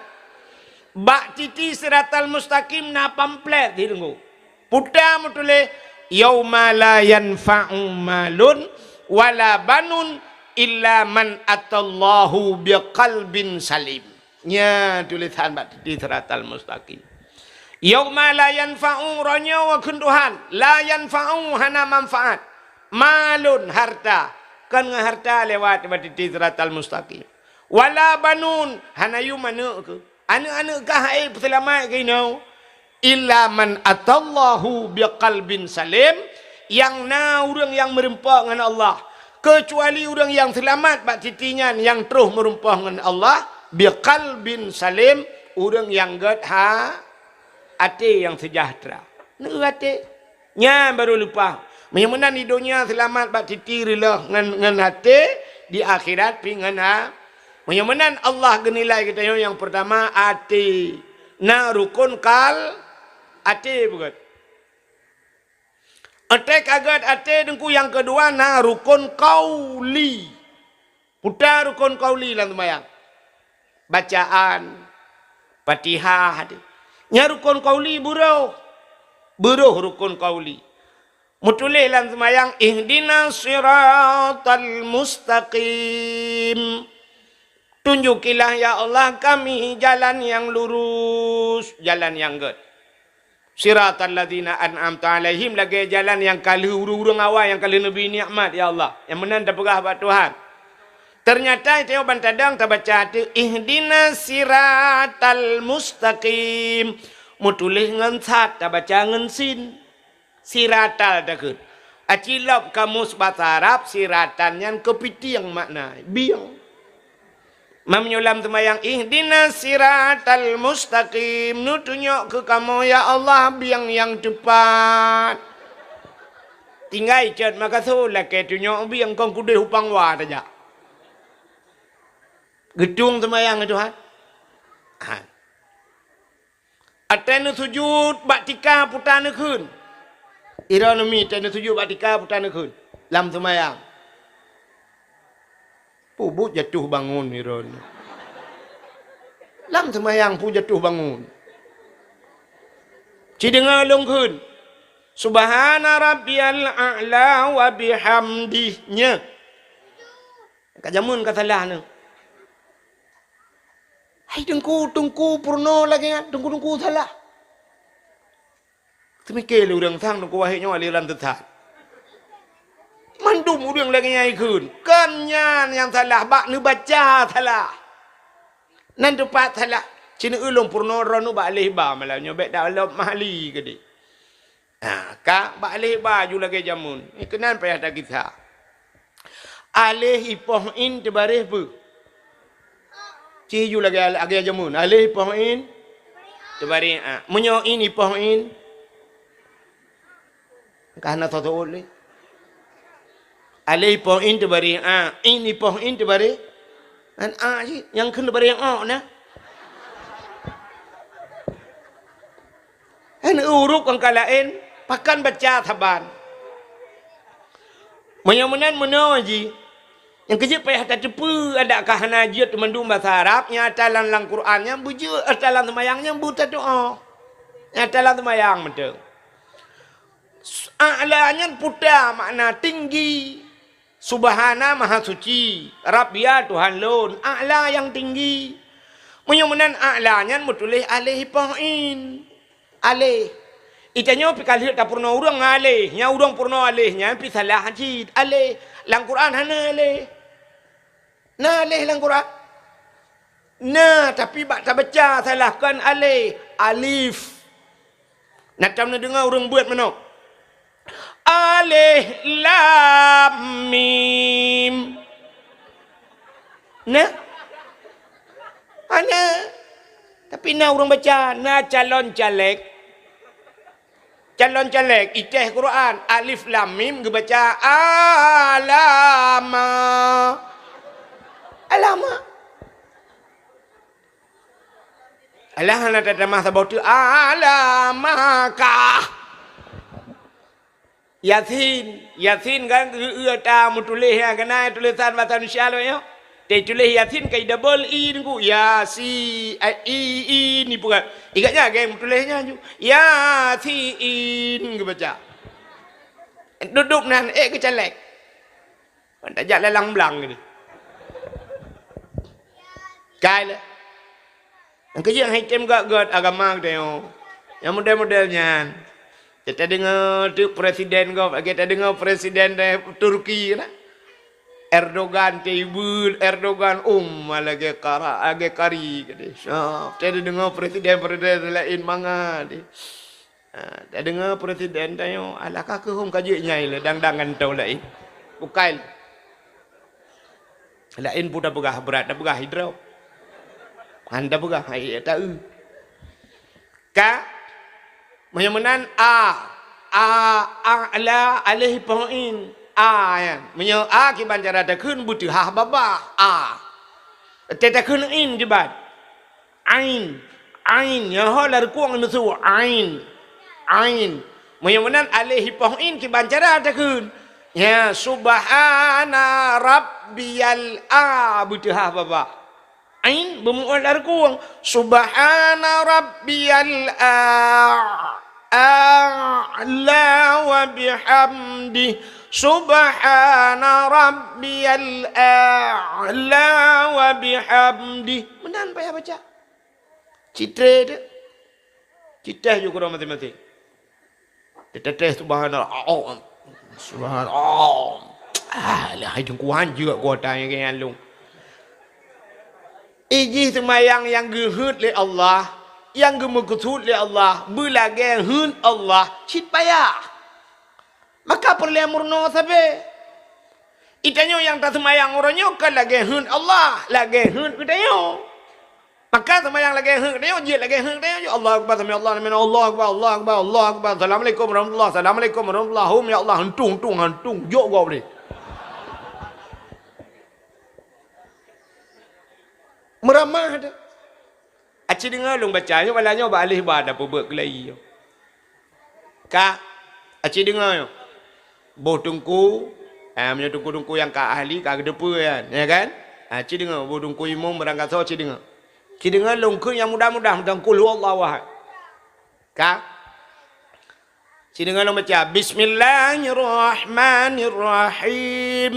bak titi siratal mustaqim na pamflet di deungo. Puta meutuléh, "Yauma la yanfa'u malun wala banun illa man atallahu biqalbin salim." Nya tulésan bak titi siratal mustaqim. "Yauma la yanfa'u," roh nyoe kheun Tuhan, "la yanfa'u," hana manfaat, "malun," harta, kon ngon harta lewat bak titi siratal mustaqim. "Wala banun," hana yum aneuk keuh. Aneuk-aneuk kah hai peuseulamat keunoe? "Illa man atallahu biqalbin salim," nyang na ureuëng nyang meureumpok ngon Allah. Keucuali ureuëng nyang seulamat bak titi nyan nyang troh meureumpok ngon Allah, Biqalbin salim, ureuëng nyang gét ha-, até nyang seujahteura. Neu até. Nyan barô leupah. Meunyoe meunan di donya seulamat bak titi reuloh ngon, ngon até, di akhirat pi ngon ha-, meunyoe meunan Allah geunilai geutanyoe nyang peurtama até. Na rukon kal-, até beugét. Até ka gét até Teungku, nyang keudua na rukon qauli. Peue rukon qauli lam seumayang? Bacaan Fatihah teuh. Nyan rukon qauli, beuroh. Beuroh rukon qauli. Meutuléh lam seumayang, "Ihdinas siratal mustaqim." Tunjukilah, ya Allah, kami jalan nyang lurus, jalan nyang gét. Siratal ladzina an'amta 'alaihim, lagée jalan nyang ka lheueh ureuëng-ureuëng awai nyang ka lheueh neubri nikmat, ya Allah. Nyang meunan tapeugah bak Tuhan. Teunyata tanyoe ban tadong tabaca teuh, "Ihdinas siratal mustaqim." Meutuléh ngon sad, tabaca ngon sin. Siratal takheun. Aci lom kamus basa Arab, siratal nyan keupitieng makna, bieng. Meunyoe lam seumayang, "Ihdinas siratal mustaqim," neutunyok keu kamoe, ya Allah, bieng nyang teupat. Tinggai cot makaso lakée tunyok bieng, kon keudeh u pangwa tajak. Geutueng seumayang, Tuhan. Ha. Até neusujut bak tika peue neukheun. Ironomi até neusujut bak tika peue neukheun. Lam seumayang. Peue buet jatuh bangun iron. Lam seumayang peue jatuh bangun. Ci deungoe lôn kheun. Subhana rabbiyal a'la wa bihamdih. Nyan. Ka jameun ka salah nyoe. Hai teungku, teungku peurunoe lagée nyan, teungku-teungku salah. Teumike lé ureuëng sang teungku wahé nyoe aliran teusat. Mandum ureuëng lagée nyan ikheun, kon nyan nyang salah, bak neubaca salah. Nan teupat salah. Ci neueu lôn peurunoe droeneuh bak aleh ba malam nyoe bék dak lom mahali keudeh. Ha, ka bak aleh ba ju lagée jameun. Keunan payah tagisa. Aleh ipoh in teubareh peue? Ci ju lagée, lagée jameun. Aleh ipoh in teubareh a. Meunyoe in ipoh in, ka hana soe seuôt lé. Aleh ipoh in teubareh a. In ipoh in teubareh. An a cit nyang kheun teubareh o na. Hana ureuëng ka laén, pakon baca saban. Meunyoe meunan meunoe jih, nyang keujeuet payah tateupeue adak ka hana jeuet mandum basa Arab, nyang ata lam, lam Quran nyan beujeuet, ata lam seumayang nyan beutatuoh. Nyang ata lam seumayang mantong. A'la nyan peue makna tinggi. Subhana, maha suci, Rabbiya, Tuhan lôn, A'la, nyang tinggi. Meunyoe meunan A'la nyan meutuléh aleh ipoh in. Aleh. Itanyoe pi ka lheueh tapeurunoe ureuëng aleh, nyang ureuëng peurunoe aleh nyan pi salah cit. Aleh. Lam Quran hana aleh. Na aleh lam Quran? Na, tapi bak tabaca salah, kon aleh, alif. Na tom neudeungoe ureuëng beuet meunoe. Alif lam mim. Na? Hana. Tapi na ureuëng baca, na calon caleg. Calon caleg, itéh Quran, alif lam mim geubaca alama. Alama. Alah hana tatamah saboh teuk, alamaka. Yasin, Yasin kan geu-, geu-, ta meutuléh nyang keunan tulésan basa Indonesia lom nyoe. Teutuléh Yasin ka idabel i Teungku. Yasi, a, i, i, ni peugah. Ingat nyan geng meutuléh nyan ju. Yasin geubaca. Duduk nan, ék geucalek. Ban tajak lalang blang gini. Kai lé. Nyang keujeuet hai tem gét-gét agama geutanyoe. Nyang model-model nyan. Tadeungoe teuk presiden gob, lagée tadeungoe presiden dari Turki na. Erdogan teuibeul, Erdogan um lagée kara, lagée kari geude. Syah, tadeungoe presiden-presiden laén mangat deh. Ha, tadeungoe presiden tanyoe, alah ka keuhom ka jeuet nyai lé, dang-dang ngon toh laén. Bukai. Laén pun tapeugah brat, tapeugah idroe. Hana peugah, hai, ta eu. Ka? Meunyoe meunan, a. A, a, la, aléh ipoh in. A, nyan. Meunyoe a kiban cara takheun, beuteuhah babah. A. Teutakheun in kiban. Ain. Ain. Nyoe ho lam rukuk meusu. Ain. Ain. Meunyoe meunan aléh ipoh in kiban cara takheun. Ya, subhana rabbiyal a, beuteuhah babah. Ain beumu'ah lam rukuk. Subhana rabbiyal a-, a'la wa bihamdi. Subhana rabbiyal a'la wa bihamdi. Meunan payah baca. Citré teuh. Citré ju keudroe maséng-maséng. Teuteuteh subhanallah. Oh, subhanallah. Ah, lah hai teungku hanjeuet kuota nyang keu nyan lôn. Ijih seumayang nyang geuheuet lé Allah, nyang geumeukeusut lé Allah, beulagée heuet Allah, cit payah. Maka peureulée meurunoe sabe. Geutanyoe nyang taseumayang uroe nyoe kon lagée heuet Allah, lagée heuet geutanyoe. Maka seumayang lagée heuet geutanyoe, jeuet lagée heuet geutanyoe, Allahu Akbar, sami Allahu liman, Allahu Akbar, Allahu Akbar, Allahu Akbar, Assalamualaikum warahmatullah, Assalamualaikum warahmatullah, hum ya Allah, hantung, hantung, hantung, jok gob deh. Meuramah dah. Aci deungoe lôn baca nyoe, bala nyoe bak aléh ba dah peubuet keulayi nyoe. Ka, aci deungoe nyoe. Boh teungku, ah, meunyoe teungku-teungku nyang ka ahli, ka geuteupeue nyan, ya kan? Ah, ci deungoe, boh teungku imum, barangkasoe ci deungoe. Ci deungoe lôn kheun nyang mudah-mudah, mantong Qul huwallahu ahad. Ka? Ci deungoe lôn baca, Bismillahirrahmanirrahim.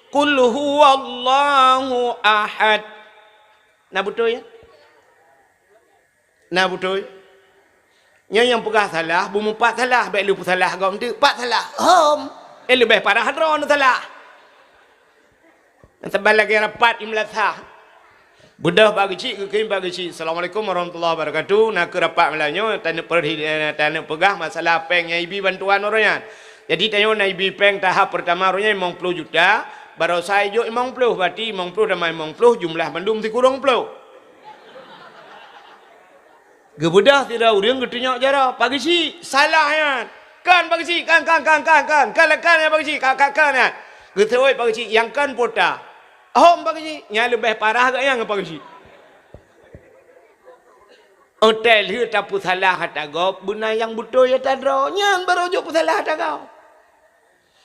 Qul huwallahu ahad. Na beutôi, ya? Na beutôi? Nyoe nyang peugah salah, beumeupat salah, bék lé peusalah gob teuk, pat salah. Hom! Eh, leubeh parah droe neusalah. Nyang saban lagée rapat i meulasah. Beudôh bak geuchik, geukheun bak geuchik, "Assalamualaikum warahmatullahi wabarakatuh. Na keuh rapat malam nyoe, taneuk peurhi-, eh, taneuk peugah masalah péng nyang ibi bantuan uroe nyan. Jadi, tanyoe na ibi péng tahap peurtama uroe nyan limong ploh juta, baroesa ijok limong ploh, berarti limong ploh tamah limong ploh, jumlah mandum sikureueng ploh." Geubeudôh sidroe ureuëng geutunyok jaroe, "Pak Geuchik, salah nyan! Kon Pak Geuchik, kon, kon, kon, kon, kon, kon, kon nyan Pak Geuchik, kon, kon, kon nyan!" Geuseuôt Pak Geuchik, "Nyang kon pota." "Hom Pak Geuchik, nyan leubeh parah geuh nyan ngon Pak Geuchik." Óh lheueh tapeusalah ata gob, beuna nyang beutôi ata droe, nyan barô jok peusalah ata gob.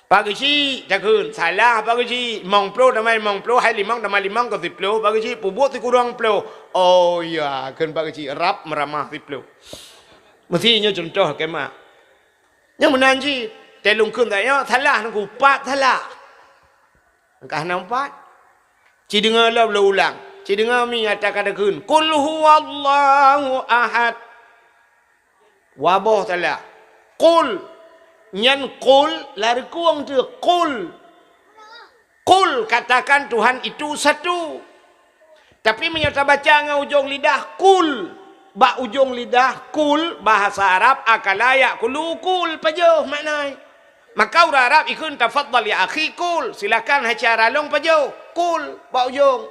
Pak Geuchik, takheun, salah Pak Geuchik, limong ploh tamah limong ploh, hai limong tamah limong kon siploh, Pak Geuchik, peubuet sikureueng ploh. Oh ya, kheun Pak Geuchik, rab meuramah siploh. Meusti nyoe cuntoh keu mak. Nyang meunan cit, teuh lôn kheun tanyoe, salah nungku, pat salah. Ka hana meupat. Ci deungoe lom lôn ulang. Ci deungoe mi ata ka takheun, Qul huwallahu ahad. Dua boh salah. Qul. Nyan qul, lam rukuk teuh, qul. Qul, katakan Tuhan itu satu. Tapi meunyoe tabaca ngon ujong lidah, kul. Bak ujong lidah, kul, bahasa Arab, akala ya'kulu, kul, pajoh makna. Maka ureuëng Arab ikheun, "Tafadhal ya akhi, kul." Silakan hai syedara lôn pajoh. Kul, bak ujong.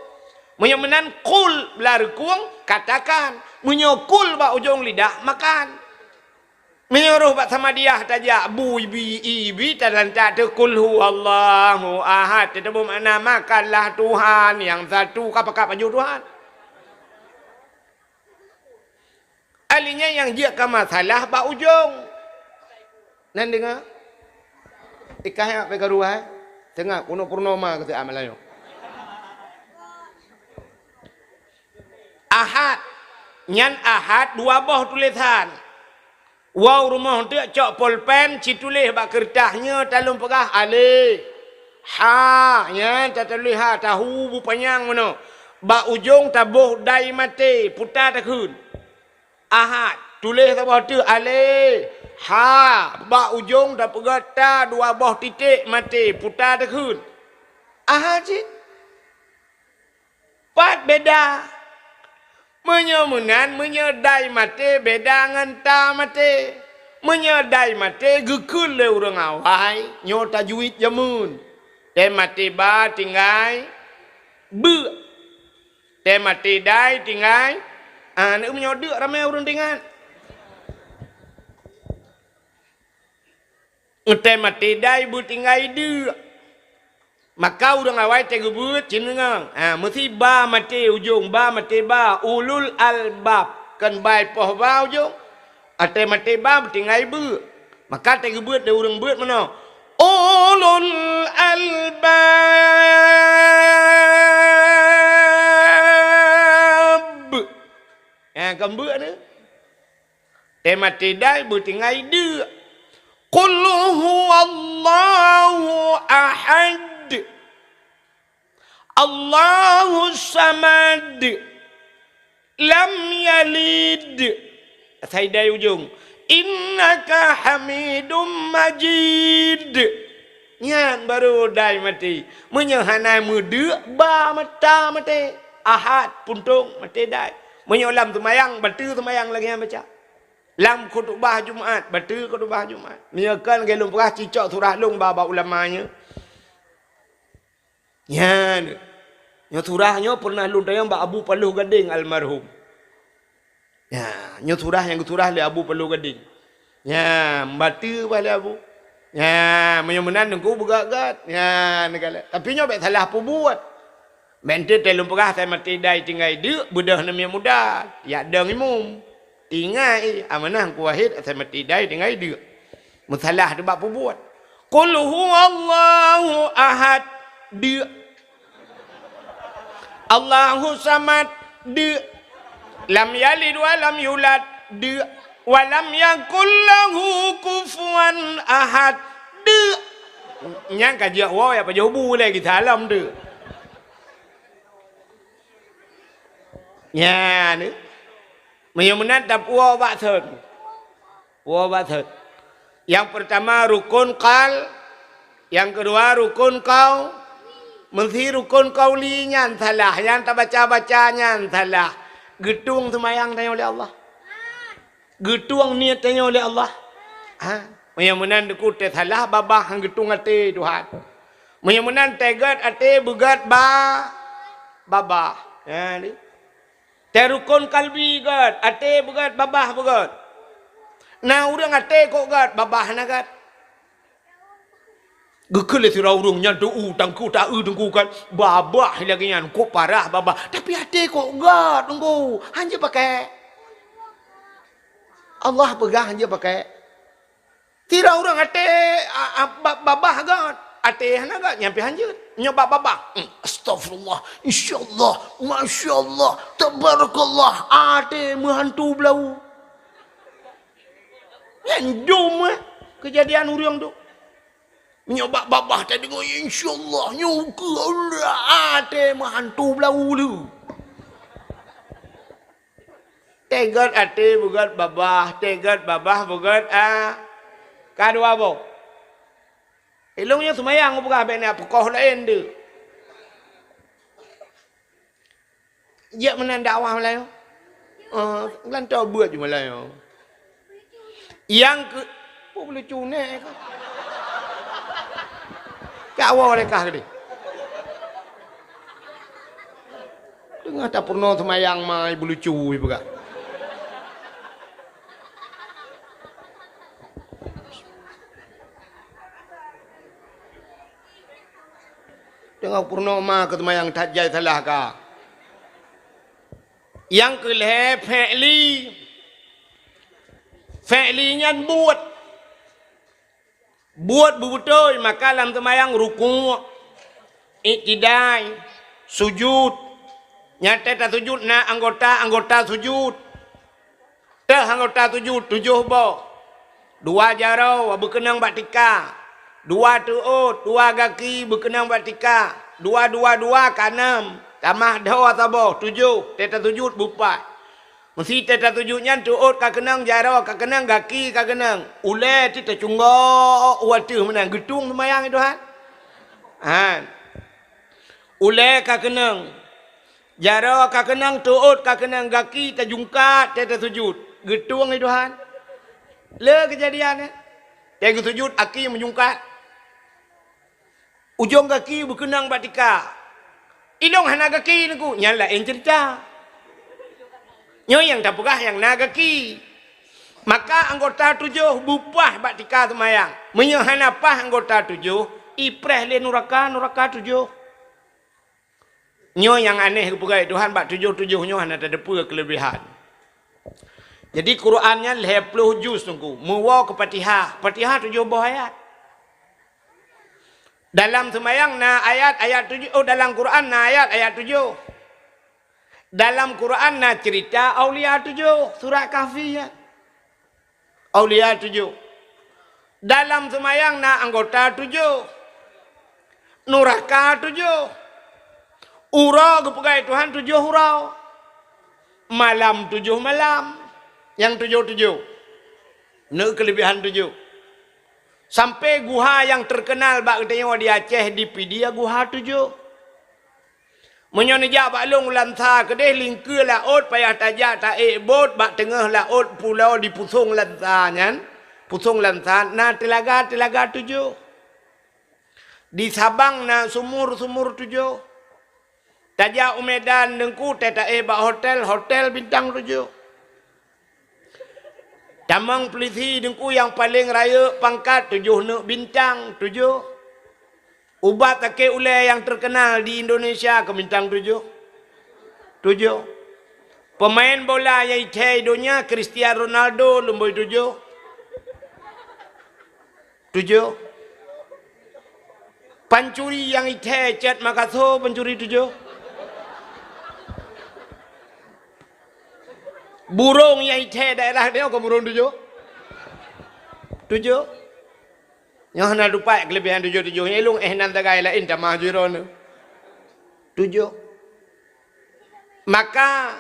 Meunyoe meunan, qul lam rukuk, katakan. Meunyoe kul bak ujong lidah, makan. Meunyoe roh bak Samadiyah tajak, bu ibi, ibi, talantak teuh qul huwallahu ahad. Teutabeuet makna makanlah Tuhan yang satu, ka pakat pajoh Tuhan. Ahli nyan nyang jeuet ka masalah bak ujong. Nan deungoe? Ikah nyak peukaru hai. Teungoh keunoe purnoma keu si Ahmad Lanyoe. Ahad. Nyan ahad dua boh tulésan. Wow rumoh teuk cok polpen, ci tuléh bak keureutah nyoe talôn peugah alif. Ha, nyan tatuléh ha, tahu bu panyang meunoe. Bak ujong taboh dai maté, puta takheun. Ahad, tuléh saboh teuk alif. Ha, bak ujong tapeugah ta dua boh titék maté, puta takheun. Ahad cit. Pat beda. Meunyoe meunan, meunyoe dai maté beda ngon ta maté. Meunyoe dai maté geukheun lé ureuëng awai, nyoe tajwid jameun. Dai maté ba tinggai beuk. Teumaté dai tinggai, ah, meunyoe deuk ramé ureuëng teuingat. Teumaté dai beutinggai deuk. Maka ureuëng awai teugeubeuet cit deungon. Ha, meusi ba maté ujong, ba maté ba, ulul albab, kon bai poh ba ujong. Teumaté ba beutinggai beuet. Maka teugeubeuet lé ureuëng beuet meunoe, ulul albab. Ha, kon beuet nyoe. Teumaté dai beutinggai deuk. Qul huwallahu ahad. Allahus samad. Lam yalid. Asai dai ujong. Innaka hamidum majid. Nyan baru dai maté. Meunyoe hana meudeuk, ba mata maté. Ahad, puntông, maté dai. Meunyoe lam seumayang, bateue seumayang lagée nyan baca. Lam khutubah Jumat, bateue khutubah Jumat. Meunyoe kon lagée lôn peugah, cicok surah lôn ba bak ulama nyoe. Nyan. Nyoe surah nyoe peureunah lôn tanyong bak Abu Paloh Gadeng almarhum. Ya, nyoe surah nyang geusurah lé Abu Paloh Gadeng. Ya, bateue bah lé Abu. Ya, meunyoe meunan teungku beugét-gét. Ya, neukalon. Tapi nyoe bék salah peubuet. Bék enteuk lôn peugah asai maté dai tinggai deuk, beudôh namiet muda. Yak dong imum. Ingat, eh, amanah Teungku Wahid asai maté dai tinggai deuk. Meusalah teuh bak peubuet. Qul huwallahu ahad. Deuk. Allahu samad, deuk. Lam yalid wa lam yulad, deuk. Wa lam yakul lahu kufuwan ahad, deuk. Nyan ka jeuet woe ya pajoh bu lé geusalam tu. Nyan. Meunyoe meunan tapuwoe bak thon. Woe bak thon. Nyang peurtama rukun qal, nyang keudua rukun qau-, meusi rukun qauli nyan salah, nyang tabaca-baca nyan salah. Geutueng seumayang tanyoe lé Allah. Geutueng niet tanyoe lé Allah. Ha, meunyoe meunan teungku teusalah babah han geutueng até Tuhan. Meunyoe meunan teuget até beugét ba-, babah. Ha, ni. Teu rukun kalbi gét, até beugét, babah beugét. Na ureuëng até kok gét, babah hana gét. Geukheun lé sidroe ureuëng nyan teu-u tangku ta-eu teungku kan, babah lagée nyan kok parah babah, tapi até kok gét teungku, han jeuet pakai. Allah peugah han jeuet pakai. Sidroe ureuëng até, a, a, ba-, babah gét, até hana gét, nyan pih han jeuet. Nyoe bak babah, hmm, astagfirullah, insyaallah, masyaallah, tabarakallah, até meuhantu blau. Nyan jom, eh, keujadian ureuëng tu. Nyoe bak babah tadeungoe, insyaallah, nyoe keu Allah, até meuhantu blau le. Teuget até beugét babah, teuget babah beugét a-, ka dua boh. Ilong nyoe seumayang peugah bék na peukoh laén deuh. Jak meunan dakwah malam nyoe. Eh, lanto buet ju malam nyoe. Nyang keu-, peue bulucu nèk ka? Cak woe lé kah keudeh. Teungoh tapeurunoe seumayang ma bulucu ipeugah. Teungoh peurunoe ma keu seumayang that jai salah ka. Nyang keu lhèe fi'li. Fi'li nyan buet. Buet beubeutôi, maka lam seumayang rukuk, iktidai, sujud. Nyang teuh tasujud na anggota-anggota sujud. Teuh anggota sujud tujoh boh. Dua jaroe beukeunong bak tika. Dua teuôt, dua gaki beukeunong bak tika. Dua, dua, dua ka nam. Tamah dhoe saboh, tujoh. Teuh tasujud beupat. Meusi teuh tasujud nyan teuôt ka keunong, jaroe ka keunong, gaki ka keunong. Ulèe cit tacunggok u ateueh meunan, geutueng seumayang Tuhan. Han. Ulèe ka keunong, jaroe ka keunong, teuôt ka keunong, gaki tajungkat teuh tasujud. Geutueng Tuhan. Le keujadian, eh. Teuh geusujud, aki meujungkat. Ujong gaki beukeunong bak tika. Ilong hana gaki Teungku, nyan laén ceurita. Nyoe nyang tapeugah nyang na gaki. Maka anggota tujoh bupah bak tika seumayang. Meunyoe hana paih anggota tujoh, ipreh lé nuraka, nuraka tujoh. Nyoe nyang aneh geupeugah Tuhan, bak tujoh-tujoh nyoe hana tateupeue keuleubehan. Jadi Quran nyan lhèe ploh juz Teungku, meuwoe keu Fatihah. Fatihah tujoh boh ayat. Dalam seumayang na ayat, ayat tujoh, oh, dalam Quran na ayat, ayat tujoh. Dalam Quran na ceurita aulia tujoh, surat Kahfi nyan. Aulia tujoh. Dalam seumayang na anggota tujoh. Nuraka tujoh. Uroe geupeugah Tuhan tujoh uroe. Malam tujoh malam. Nyang tujoh-tujoh. Nyoe keuleubehan tujoh. Sampai guha nyang teukeunal bak geutanyoe di Aceh, di Pidie, guha tujoh. Meunyoe neujak bak lôn u Lansa keudeh, lingkeue laôt payah tajak taék bot bak teungoh laôt pulo di Pusong Lansa nyan, Pusong Lansa na teulaga-teulaga tujoh. Di Sabang na sumur-sumur tujoh. Tajak u Medan Teungku, ta-, taék bak hotel, hotel bintang tujoh. Tamong pulisi Teungku nyang paleng rayeuk pangkat, tujoh neuk bintang, tujoh. Ubat sakét ulèe nyang teukeunal di Indonesia keu bintang tujoh. Tujoh. Peumaén bola nyang ithèe donya, Cristiano Ronaldo, lumbôi tujoh. Tujoh. Pancuri nyang ithèe Chet Makassar, pancuri tujoh. Burông nyang ithèe daerah nyoe kon burông tujoh. Tujoh. Nyoe hana lupa keuleubehan tujoh-tujoh. Nyoe ilong éh nan sagai laén tamah jih droeneuh. Tujoh. Maka,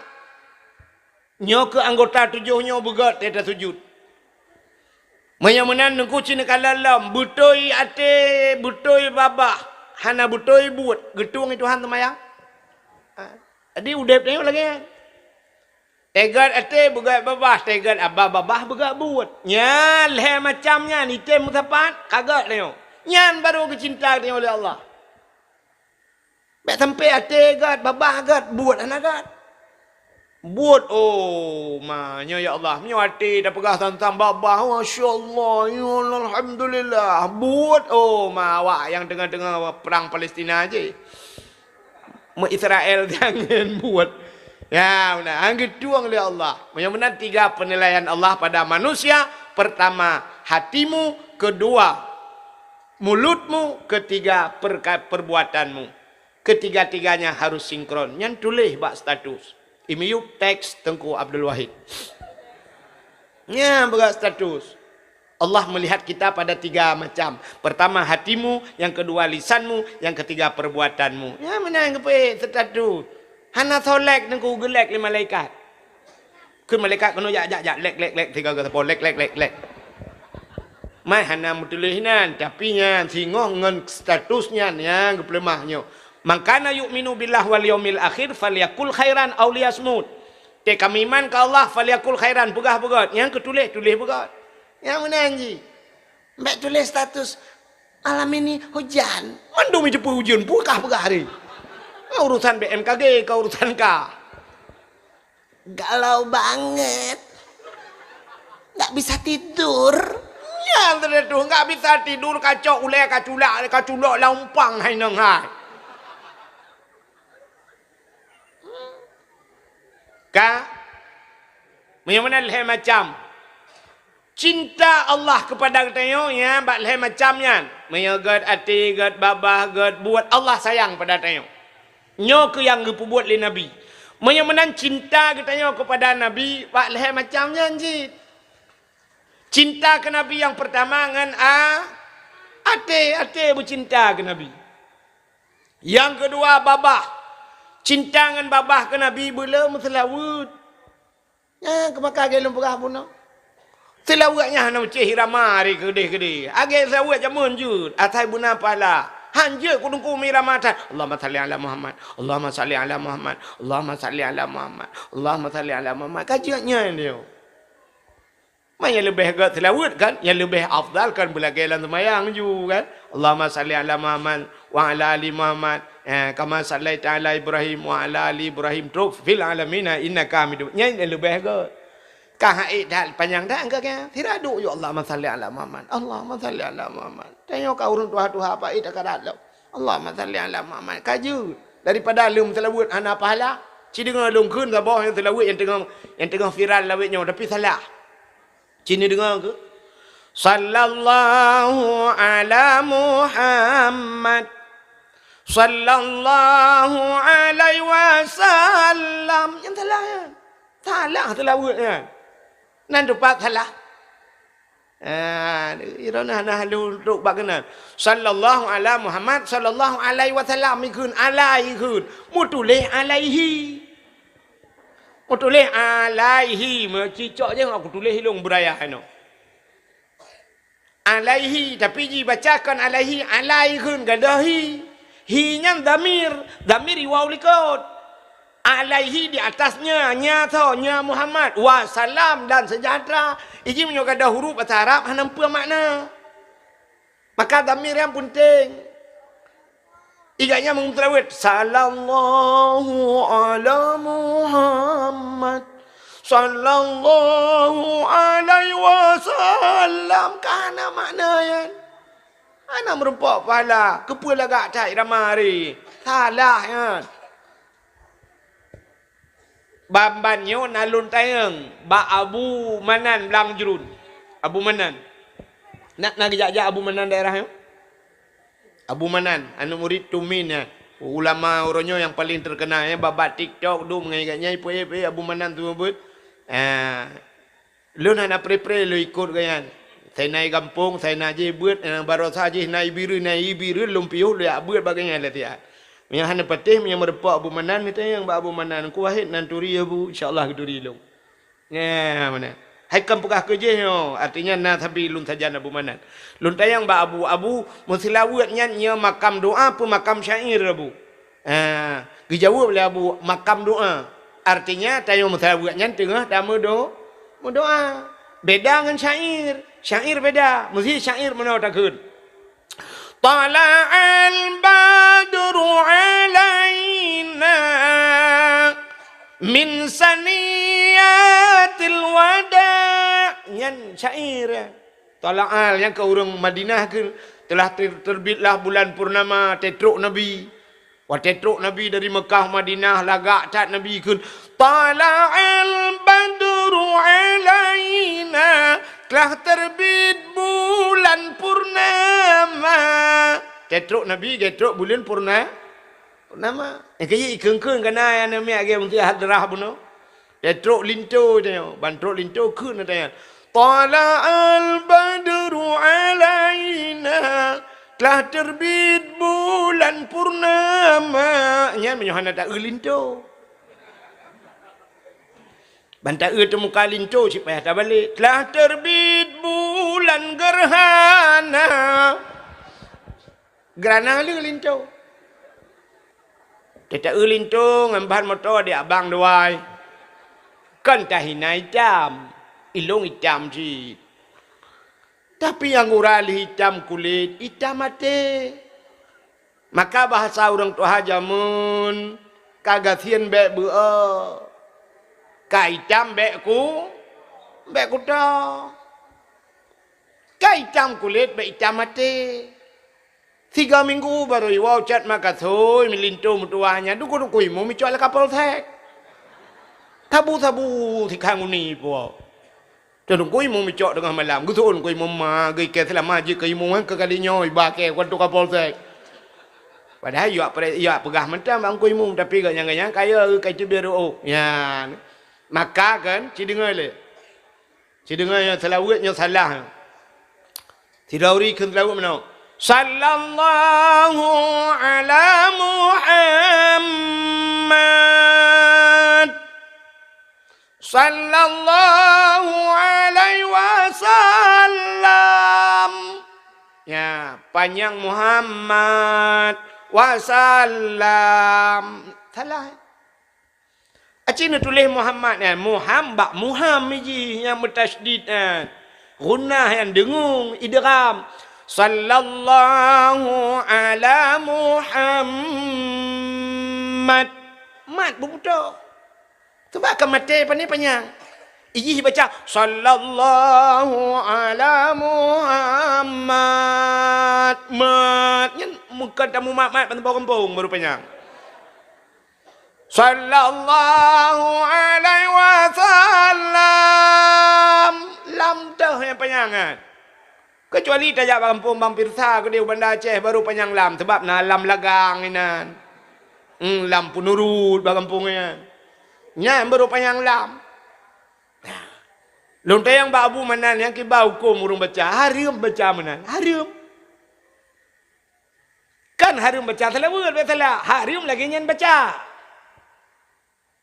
nyoe keuh anggota tujoh nyoe beugöt teuh tasujut. Meunyoe meunan Teungku cit neukalon lom, beutôi até, beutôi babah, hana beutôi buet, geutueng Tuhan seumayang? Ha, jadi udeb tanyoe lagèe nyan. Teuh göt até beugöt babah, teuh göt babah beugöt buet. Nyan lhèe macam nyan item meusapat ka göt tanyoe. Nyan baru geucinta tanyoe lé Allah. Bèk sampoe até göt, babah göt, buet hana göt. Buet, oh ma, nyoe ya Allah, meunyoe até tapeugah tantang babah, masya Allah, ya Allah, alhamdulillah. Buet, oh ma, awak nyang teungoh-teungoh prang Palestina jih. Meu Israel jangan buet. Ya, meunan, han geutueng lé Allah. Meunyoe meunan tiga penilaian Allah pada manusia, pertama hatimu, kedua mulutmu, ketiga perka-, perbuatanmu. Ketiga-tiganya harus sinkron. Nyan tuléh bak status. I miyueb teks Teungku Abdul Wahid. Nyan bak status. Allah melihat kita pada tiga macam. Pertama hatimu, yang kedua lisanmu, yang ketiga perbuatanmu. Nyan meunan geupeuék status. Hana soe like Teungku, geulike lé malaikat. Keu malaikat keunoe jak, jak, jak, lek, lek, lek, tiga, tiga, tiga, lek, lek, lek, lek. Mai hana meutuléh nan, tapi nyan singoh ngon status nyan nyang geupeuleumah nyoe. "Man kana yu'minu billahi wal yaumil akhir falyakul khairan aw liyasmut." Teuka meuiman keu Allah, falyakul khairan, peugah beugöt. Nyang keutuléh, tuléh beugöt. Nyang meunan jih. Bèk tuléh status, "Malam ini hujan." Mandum jiteupeue ujeuen, peugah-peugah hari. Urusan B M K G ka urusan ka. Galau banget. Nggak bisa tidur. Nyan teuh tu, nggak bisa tidur, kacok ulèe, kaculak, kaculok lam umpang hai nang hai. Ka? Meunyoe meunan lhèe macam. Cinta Allah keupada geutanyoe, ya, bak lhèe macam nyan. Meunyoe göt até, göt babah, göt buet, Allah sayang pada tanyoe. Nyoe keuh nyang geupeubuet lé Nabi. Meunyoe meunan cinta geutanyoe keupada Nabi, bak lhèe macam nyan cit. Cinta keu Nabi nyang peurtama ngon a-, até, até beucinta keu Nabi. Nyang keudua babah. Cinta ngon babah keu Nabi beu le meuseulaweuet. Nyan keuh maka lagèe lôn peugah bunoe. Seulaweuet nyan hana meucéh irama ari keudeh-keudeh. Lagèe seulaweuet jameun jeuet, asai beuna pahala. Han jeuet keu Teungku meuirama that. Allahumma shalli ala Muhammad. Allahumma shalli ala Muhammad. Allahumma shalli ala Muhammad. Allahumma shalli ala Muhammad. Ka jeuet nyan nyoe. Ma nyang leubeh gèt seulaweuet kan? Nyang leubeh afdal kan beulagèe lam seumayang ju kan? Allahumma shalli ala Muhammad wa ala ali Muhammad. Eh, kama sallaita ala Ibrahim wa ala ali Ibrahim trok fil alamina innaka Hamidum. Nyan leubeh göt. Ka hai that panyang that ka kan. Sira duek, "Ya Allahumma salli ala Muhammad. Allahumma salli ala Muhammad." Tanyoe ka ureueng tuha-tuha apa ita ka dat lom. "Allahumma salli ala Muhammad." Ka jeuet. Daripada lom seulaweuet hana pahala. Ci deungoe lôn kheun saboh nyang seulaweuet nyang teungoh, nyang teungoh viral lawét nyoe tapi salah. Ci neudeungoe keu? Sallallahu ala Muhammad. Sallallahu alaihi wasallam. Nyan salah nyan. Salah seulaweuet nyan. Nan teumpat salah. Ah, droeneuh hana lôn trok bak keunan. Sallallahu ala Muhammad, sallallahu alaihi wasallam ikheun, alaihi ikheun. Meutuléh alaihi. Meutuléh alaihi, meucicok jih aku tuléh ilong budaya inoe. Alaihi, tapi jibaca kon alaihi, alaihi kheun gadôh hi. Hi nyan dhamir, dhamir iwau likot. Alaihi di atasnya, nya tho, nya Muhammad, wa salam dan sejahtera. Iji meunyoe gadôh huruf bahasa Arab hana peue makna. Maka dhamir nyang peunteng. Iganya meunteulawet, "Sallallahu ala Muhammad, sallallahu alaihi wasallam." Ka hana makna nyan. Hana meurumpok pahala. Keupeue lagak that irama hari? Salah nyan. Ban-ban nyoe na lôn tanyong bak Abu Manan Blang Jrun. Abu Manan. Nak na geujak-jak Abu Manan daerah nyoe? Abu Manan, aneuk murit Tumin nyan. Ulama uroe nyoe nyang paleng terkenal, ya, bak-bak TikTok duek meungai gobnyan, ipeuék-ék Abu Manan tu beuet. Ah, Lôn hana pre-pre lôn ikot gobnyan. Sai na i gampông, sai na jih beuet, nyang baroesa jih na i Bireuen, na i Bireuen lôn piôh lôn jak beuet bak gobnyan lé siat. Meunyoe hana patéh, meunyoe meurumpok Abu Manan, geutanyong bak Abu Manan, "Ku Wahid nan turi ya, Bu?" "Insya Allah geuturi lôn." Nah, meunan. Hai kon peugah keu jih nyoe, artinya na sabe lôn sajan Abu Manan. Lôn tanyong bak Abu, "Abu, meuseulaweuet nyan nyoe makam doa peu makam syair, Abu?" Ah, geujaweueb lé Abu, "Makam doa." Artinya, tanyoe meuseulaweuet nyan teungoh tameudo-, meudoa. Beda ngon syair. Syair beda. Meusi syair meunoe takheun, "Tala'al badru alaina min saniyatil wada." Nyan syair. Tala'al, nyan keu ureueng Madinah kheun, "Telah ter-, terbitlah bulan purnama, teutrok Nabi." Watée trok Nabi dari Meukah Madinah, lagak that Nabi kheun, "Tala'al badru alaina," telah terbit bulan purnama. Teutrok Nabi, geutrok buleuen purna-, purnama. Nyang keu jih ikheun-kheun kana nyang neumiet lagée meunteuk hadrah bunoe. Teutrok linto tanyoe, ban trok linto kheun tanyoe, "Tala'al badru alaina," telah terbit bulan purnama. Nyan meunyoe hana taeu linto. Ban taeu teumuka linto cit payah tabalek. Telah terbit bulan gerhana. Geurana le linto. Teuta-eu linto ngon ban moto di abang dua ai. Kon tahina itam, ilong itam cit. Tapi nyang gura lheueh itam kulét, itam até. Maka bahasa ureuëng tuha jameun, ka gasien bék beuo, ka itam bék ku, bék kuto. Ka itam kulét bék itam até. Siga minggu barô iwoe cot makasoi meulinto meutuwah nyan, dukon-dukon imum icok lé kapolsek. Sabu-sabu sikhan uni ipuwoe. Teungku imum icok teungoh malam, geusôn ku imum ma, geuikée seulama jeuet keu imum keu kali nyoe iba kée keu kapolsek. Padahai yak pre-, yak peugah mantong bak teungku imum, tapi gobnyan-gobnyan kaya ka iteubiet reuôh. Nyan. Maka kan, ci deungoe lé. Ci deungoe nyoe seulaweuet nyoe salah. Sidroe ureuëng kheun seulaweuet meunoe, "Sallallahu ala Muhammad. Sallallahu alaihi wasallam." Ya, panyang Muhammad wasallam. Salah. Aci neutuléh Muhammad nyan, Muham bak Muham jih nyang meutasydid nyan. Ghunnah nyan deungung, idgham. Sallallahu ala Muhammad. Mat beubutôh. Sabab ka maté pane panyang. Ijih baca, "Sallallahu ala Muhammad." Mat. Nyan meukeue tamu mat-mat ban boh gampông baru panyang. "Sallallahu alaihi wasallam." Lam teuh nyang panyang nyan. Keucuali tajak bak gampông Bang Pirsa keudeh u Banda Aceh baru panyang lam, sabab na lam Lagang inan. Hmm, lam Peunurut bak gampông nyan. Nyan baru panyang lam. Nah. Lôn tanyong bak Abu Manan nyang kiba hukôm ureuëng baca, hareuem baca meunan, hareuem. Kan hareuem baca seulaweuet, bèk salah. Hareuem lagèe nyan baca.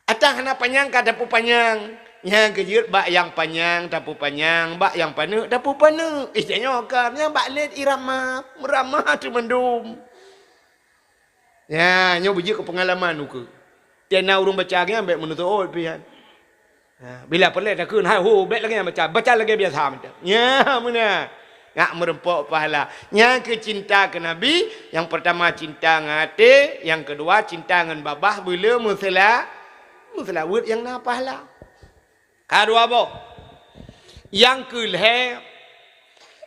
Atawa hana panyang ka tapeupanyang. Nyang keujeuet bak nyang panyang tapeupanyang, bak nyang paneuk tapeupeupaneuk. Ih, tanyoe kan nyang bak lét irama, meurama teumandum. Nya, nyoe beujeuet keu peungalaman ukeue. Tiep na ureuëng baca nyan bèk meunutôt pih nyan. Ha, bila peureulèe takheun, hai ho, bèk lagèe nyan baca, baca lagèe biasa mantong. Nya, meunan. Nyak meureumpok pahala. Nyang keu cinta keu Nabi, nyang peurtama cinta ngon até, nyang keudua cinta ngon babah, beuleu meuseula-, meuseulaweuet nyang na pahala. Ka dua boh. Nyang keu lhèe,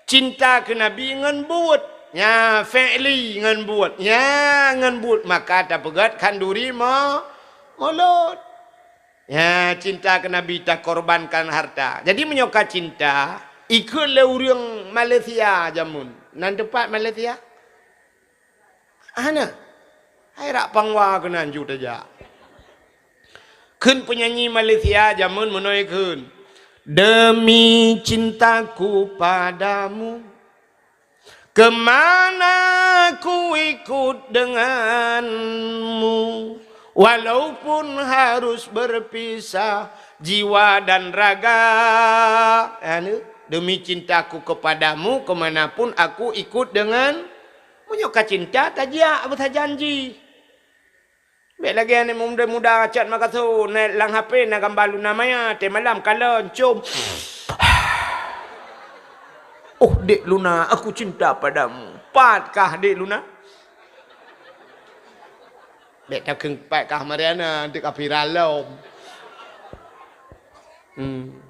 cinta keu Nabi ngon buet. Nya, fi'li ngon buet. Nya, ngon buet. Maka tapeugöt khanduri mo-, mulod. Ya, cinta keu Nabi takorbankan harta. Jadi, meunyoe ka cinta, ikheun lé ureuëng Malaysia jameun. Nan teumpat Malaysia? Hana. Hai rak pangwa keunan ju tajak. Kheun peunyanyi Malaysia jameun meunoe kheun, "Demi cintaku padamu, kemana ku ikut denganmu, walaupun harus berpisah jiwa dan raga." Anu, "Demi cintaku kepadamu, kemanapun aku ikut dengan." Meunyoe ka cinta, tajak beusajan jih. Bèk lagèe aneuk muda-muda chat makaso, na lam H P na gambar Luna Maya, teumalam kalon, com. "Oh, Dek Luna, aku cinta padamu." Pat kah Dek Luna? Bèk takheun pat kah Mariana, dek ka viral lom. Hmm.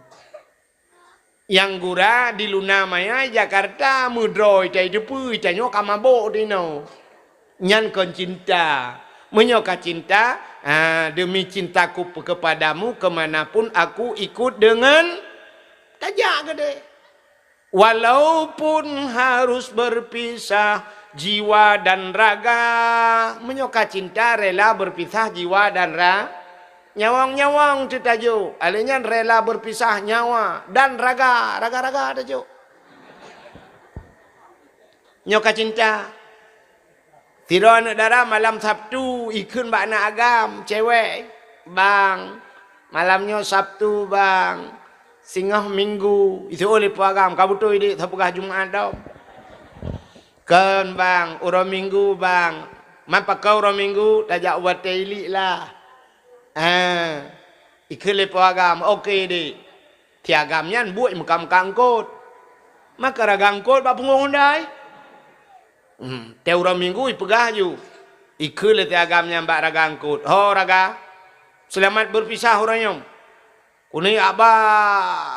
Nyang gura di Luna Maya Jakarta meudroe tai teupeu, tanyoe ka mabök tinoe. Nyan kon cinta. Meunyoe ka cinta, ha, "Demi cintaku kepadamu, kemanapun aku ikut dengan," tajak keudeh. "Walaupun harus berpisah jiwa dan raga." Meunyoe ka cinta, rela berpisah jiwa dan ra-, Nyawöng-nyawöng teuh tajok, alèh nyan rela berpisah nyawa dan raga, raga-raga tajok. Nyoe ka cinta. Sidroe aneuk dara malam Sabtu ikheun bak aneuk agam cewek, "Bang, malam nyoe Sabtu, Bang. Singoh Minggu." Iseuôt lé po agam, "Ka beutôi, Dek, sapeugah Jumat dong." "Kon, Bang, uroe Minggu, Bang." "Man pakon uroe Minggu?" "Tajak u watèe ilik lah." Ah, ikheun lé po agam, "Oke, Dek." Ti agam nyan buet meuka-meuka eungkôt. Maka raga eungkôt bak punggông undai. Hmm, teuh uroe Minggu ipeugah ju. Ikheun lé ti agam nyan bak raga eungkôt, "Ho raga, seulamat beurpisah uroe nyoe. Keuneuk haba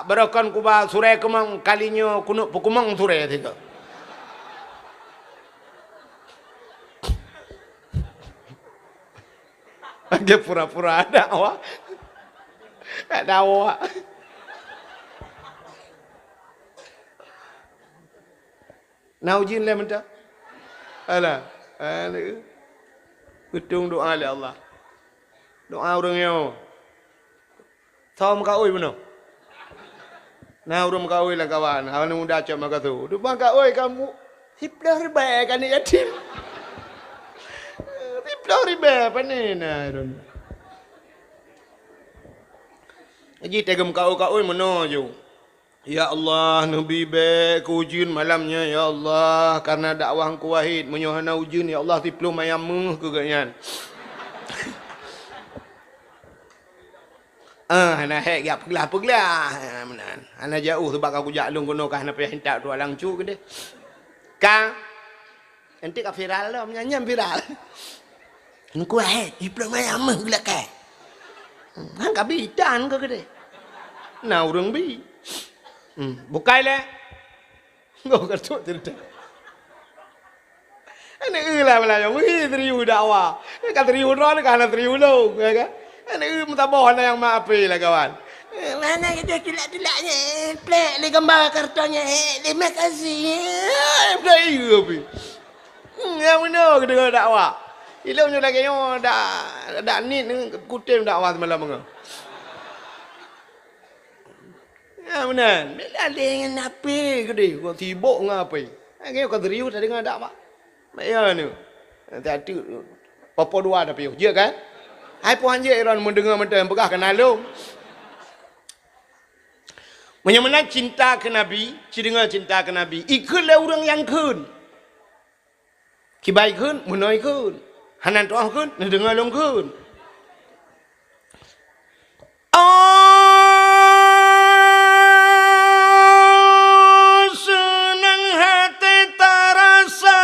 barokon kuba surèe keumong, kali nyoe keuneuk peukeumong surèe sigoe." Lagèe pura-pura ada awak. Ada awak. Na ujeuen lé mantong? Alah. Alah. Geutong doa lé Allah. Doa ureueng nyoe. Soe meukaôi bunoe? Na ureueng meukaôi lam kawan, aneuk muda cok meukaso. Teuma kaôi kamu siploh ribèe keu aneuk yatim. Siploh ribèe pane na ureueng. Jadi teuh geumeukaôi-kaôi meunoe ju. Ya Allah, neubi bèk keu ujeuen malam nyoe, ya Allah, kareuna dakwah Teungku Wahid. Meunyoe hana ujeuen, ya Allah, siploh mayam méuh keu gobnyan. Ah, hana hék jak peuglah-peuglah. Ah, meunan. Hana jiôh sabab ka kujak lôn keunoe ka hana payah intat tuak lam cuk keudeh. Ka, nanti ka viral dah, meunyan-nyan viral. Nyan kuat, eh, diplôme ayam meuh geulakai. Hmm, han ka bi tan keu keudeh. Na ureuëng bi. Hmm, bukai lé. Goh ka trok cerita. Aneuk eu lah beulayong, wih, serius dakwah. Ka serius droe, ka hana serius lôn, ya kan? Aneuk eu meusaboh hana nyang ma ape lah, kawan. Eh, mana kita tulak-tulak ni? Plek lé gambar karton ni. Eh, terima kasih. Eh, plek iya pi. Hmm, nyang beuna keudeh dakwah. Ilôn nyoe lagèe nyoe dak, dak nit kutem dakwah semalam nyoe. Ya, meunan. Bila lé ngon ape keudeh, kok sibok ngon ape. Lagèe ka serius tadeungoe dakwah. Mak ya ni. Satu, popo dua tapi, jeuet kan? Hai puhan jeuet Iran mendengar mentang peugah kena lom. Meunyoe meunan cinta keu Nabi, ci deungoe cinta keu Nabi. Ikheun lé ureuëng nyang kheun. Kibai kheun, meunoe kheun. Hana tuah kheun, neudeungoe lôn kheun. Oh, seunang hati tarasa.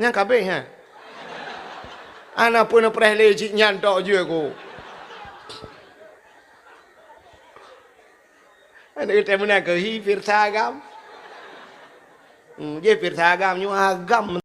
Nyang kabeh, ha? Ana pun preh lé cit nyan tok jeuet ku. Aneuk teuh meunan keuh hi pirsa agam. Hmm, jih pirsa agam nyoe agam